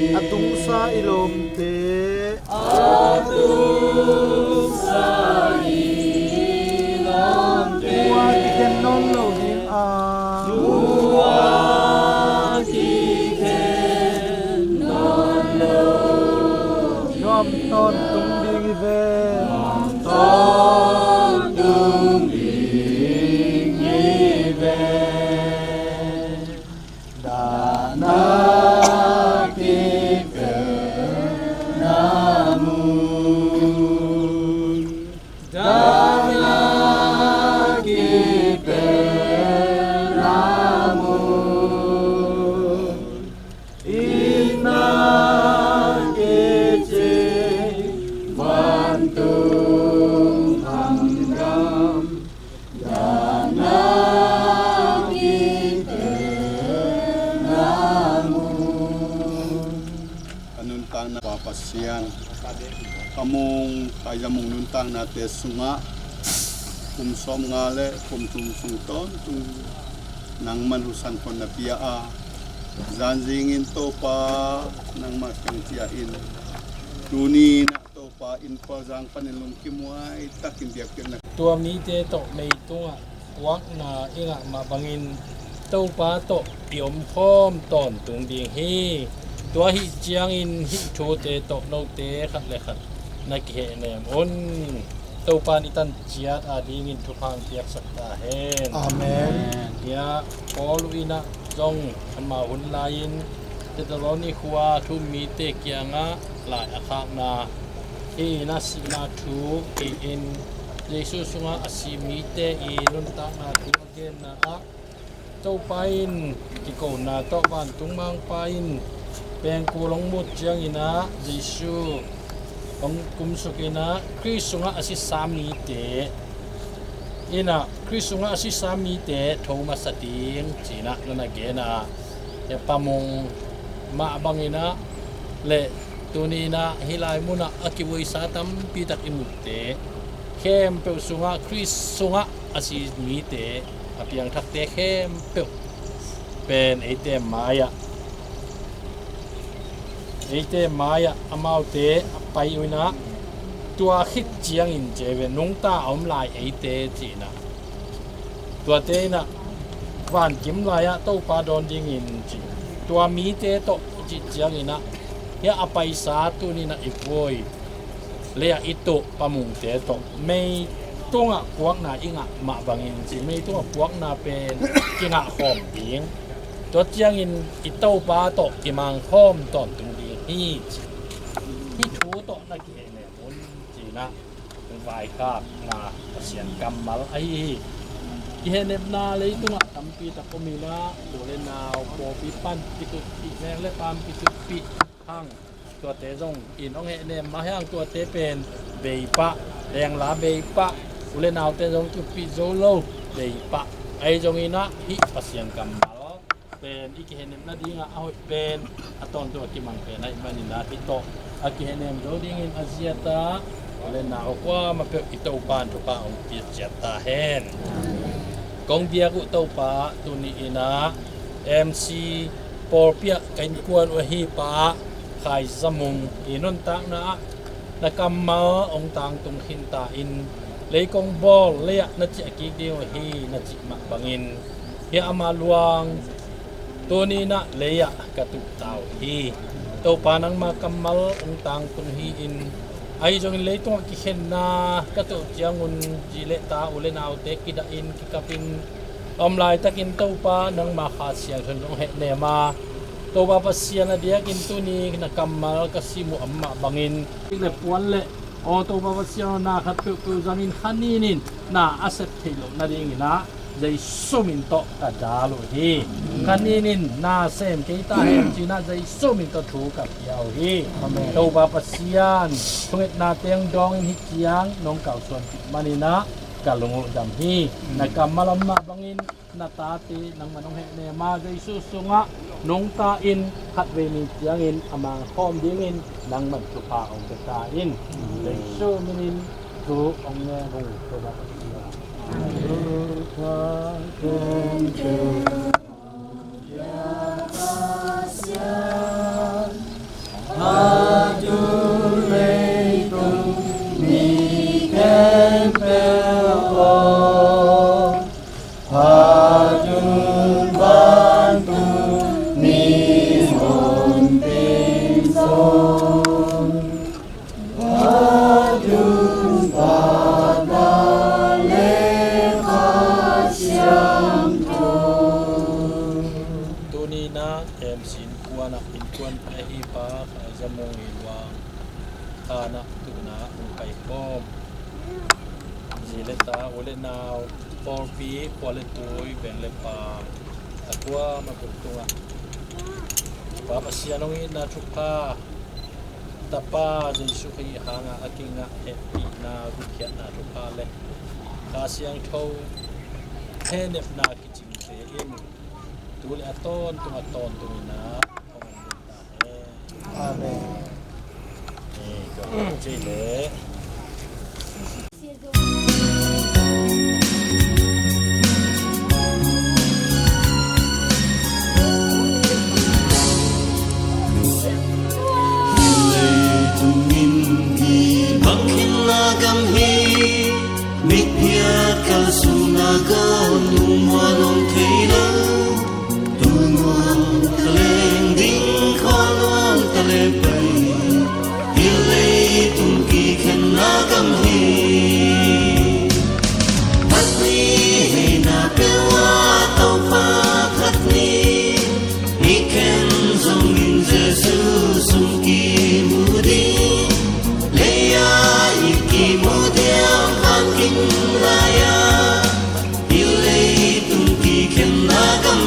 A tungsa i lawmte. Tua kikhen nawn lo ding a. Nuam tawntung ding hi ve. Nuam tawntung ding hi ve. Dahna kipelhna mun. Dahna kipelhna mun. Itna kicing vantung khamgam. Dahna kipelhna mun. Ka nuntakna Pa Pasian, ka mung, ka za mung nuntaknate sungah kum sawmnga le kum thum sung tawntung nangman husan khon na pia a, zanzingin Topa nangmah kiang ciah in. Tuni na Topa in Pawlzang panin lungkim huai takin biakpiakna. Tua mite tawh meitungah puakna i ngah mah bangin Topa tawh i omkhawm tawntung ding hi. Tua ahih ciangin hih thute tawh note khat le khat na kihehnem un. Topa in i tan ciat adingin thupha hong piaksak ta hen. Amen. Hih Paul in ah zong amau hun lai-in Thessaloni khua thu-um mite kiangah lai a khakna, hih in a sihna thu, hih in Jesu sungah a si mite i nuntakna thu a genna ah Topa in kikona tawh vantung mangpa in pengkul hong mut ciangin ah Jesu hong kumsuk in ah Khrist sungah a sisa mite in ah Khrist sungah a sisa mite tho masa ding ci-in ah na na gen a, hia pamung mah bangin ah le tuni in ah hih lai munah a kivuisa tampi tak i mutte khempeuh sungah Khrist sungah a si mite, a piangthakte khempeuh pen eite mai-ah, eite mai-ah amaute a pai uh in ah tua khit ciangin ci ve, nungta a om lai eite ci-in ah tuate in ah vankim lai-ah Topa dawn dingin ci, tua mite tawh cih ciangin ah hia a paisa tuni in ah i vui le-ah i tuh pamungte tawh mei tungah puakna i ngah mah bangin ci, mei tungah puakna pen kingah khawm ding, tua ciangin i Topa tawh kimang khawm tawntung ding hi ci. Hih thu tawh na kihehnem un ci-in ah vaikhakna Pasian kammal ahi hi. Kihehnepna leitungah tampi tak om in ah, u le nau pawlpi pan kituppih, meng le paam kituppih hang, tuate zong in hong hehnem mah hi hang, tuate pen bei pah, lengla bei pah, u le naute zong kituppih zo lo bei pah. Ahi zongin ah hih Pasian kammal pen i kihehnepna dingah a hoih pen, a tawntung a kimang pen ahih manin ah hih tawh a kihehnem zo dingin a ziat ah u le nau kuamah peuh i Topa in thupha hong pia ciat ta hen. Kong biak uh Topa, tuni in ah M C pawlpi ah ka innkuan uh ahi Pa Khai Za Mung i nuntakna ah na kammal hong tangtung khin ta in, lei kong bawl lei-ah na ciah kik ding uh hi na cih mah bangin hia ama luang tuni in ah lei-ah ka tuh ta uh hi. Topa, nangma kammal hong tangtung hi-in, ahi zongin leitungah kikhenna ka tuah ciangun zi le ta, u le naute kidahin kikapin a om laitakin Topa, nangma Kha Siangtho in hong hehnem a, Topa Pasian, a diakin tuni na kammal ka sim uh a om mah bangin, dik le puan le aw Topa Pasian aw, na khat peuhpeuh zangin kha ninin na a sep theih loh nadingin ah Jesu min tawh ka dal uh hi. Kha ninin na sem kei ta hen ci-in ah Jesu min tawh thu ka pia uh hi. Amen. Topa Pasian, thungetnate hong dawngin hih ciang nong kalsuanpih manin ah ka lung uh dam hi. Na kammal a om mah bangin na tate nangman hong hehnem a, Jesu sungah nungta in khatvei ni ciangin a mangkhawm dingin nangman thupha hong pia ta in. Jesu minin thu hong ngen ung. Topa Pasian. Tuni in ah M C innkuan ah innkuan ahi Pa Khai Za Mung i luang khan ah tuhna hong paikhawm zi le ta, u le nau, pawlpi, khua le tui, veng le paam, a kuamah peuh tungah Pa Pasian hong itna thupha, Tapa Jesu Khrih hanga a kingah hehpihna, gupkhiatna thupha le Kha Siangtho hehnepna kicingte in tu le a tawntung a tawntung in ah hong om ta hen. Amen. Ni, tua cih leh Mitphiat kalsuanna kong lungmuan hong thei lo. Tunuam taleng ding khuanuam taleng pai. Hih leitung kikhenna gam hi. Phat ni hei na peuh a Topa phat ni. Hih khen zongin Jesu sung kimu ding. Lei-a i kimu diam khat kim lai-a. Hih leitung kikhenna gam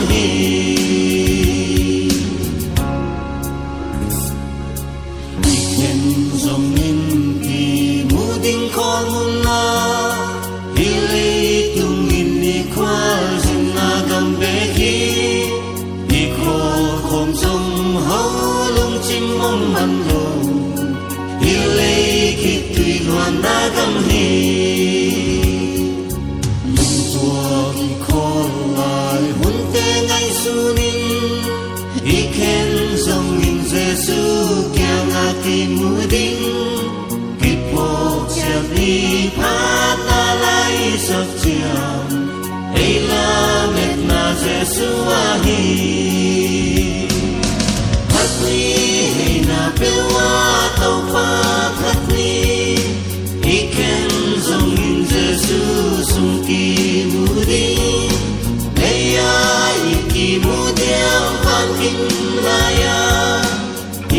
I khen zongin Jesu kiangah kimu ding, kiphawk ciat ni phat na lai sak ciang, ei lametna Jesu ahi. Phatni heina peuh a Topa phatni, i khen zongin Jesu sung kimu ding, lei-a i kimu diam vankim lai-a,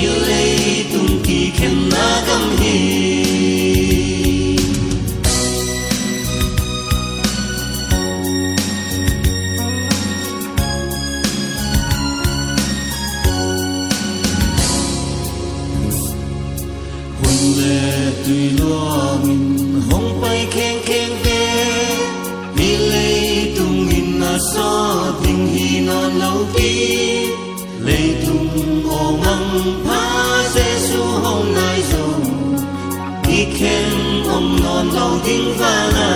i leitung kikhenna gam hi. Hun le tui luangin hong pai khengkheng ve, i leitung in a sawt ding hi nawn lo kei. Leitung aw mangpha Jesu hong nai zo, i khen om nawn lo ding vala.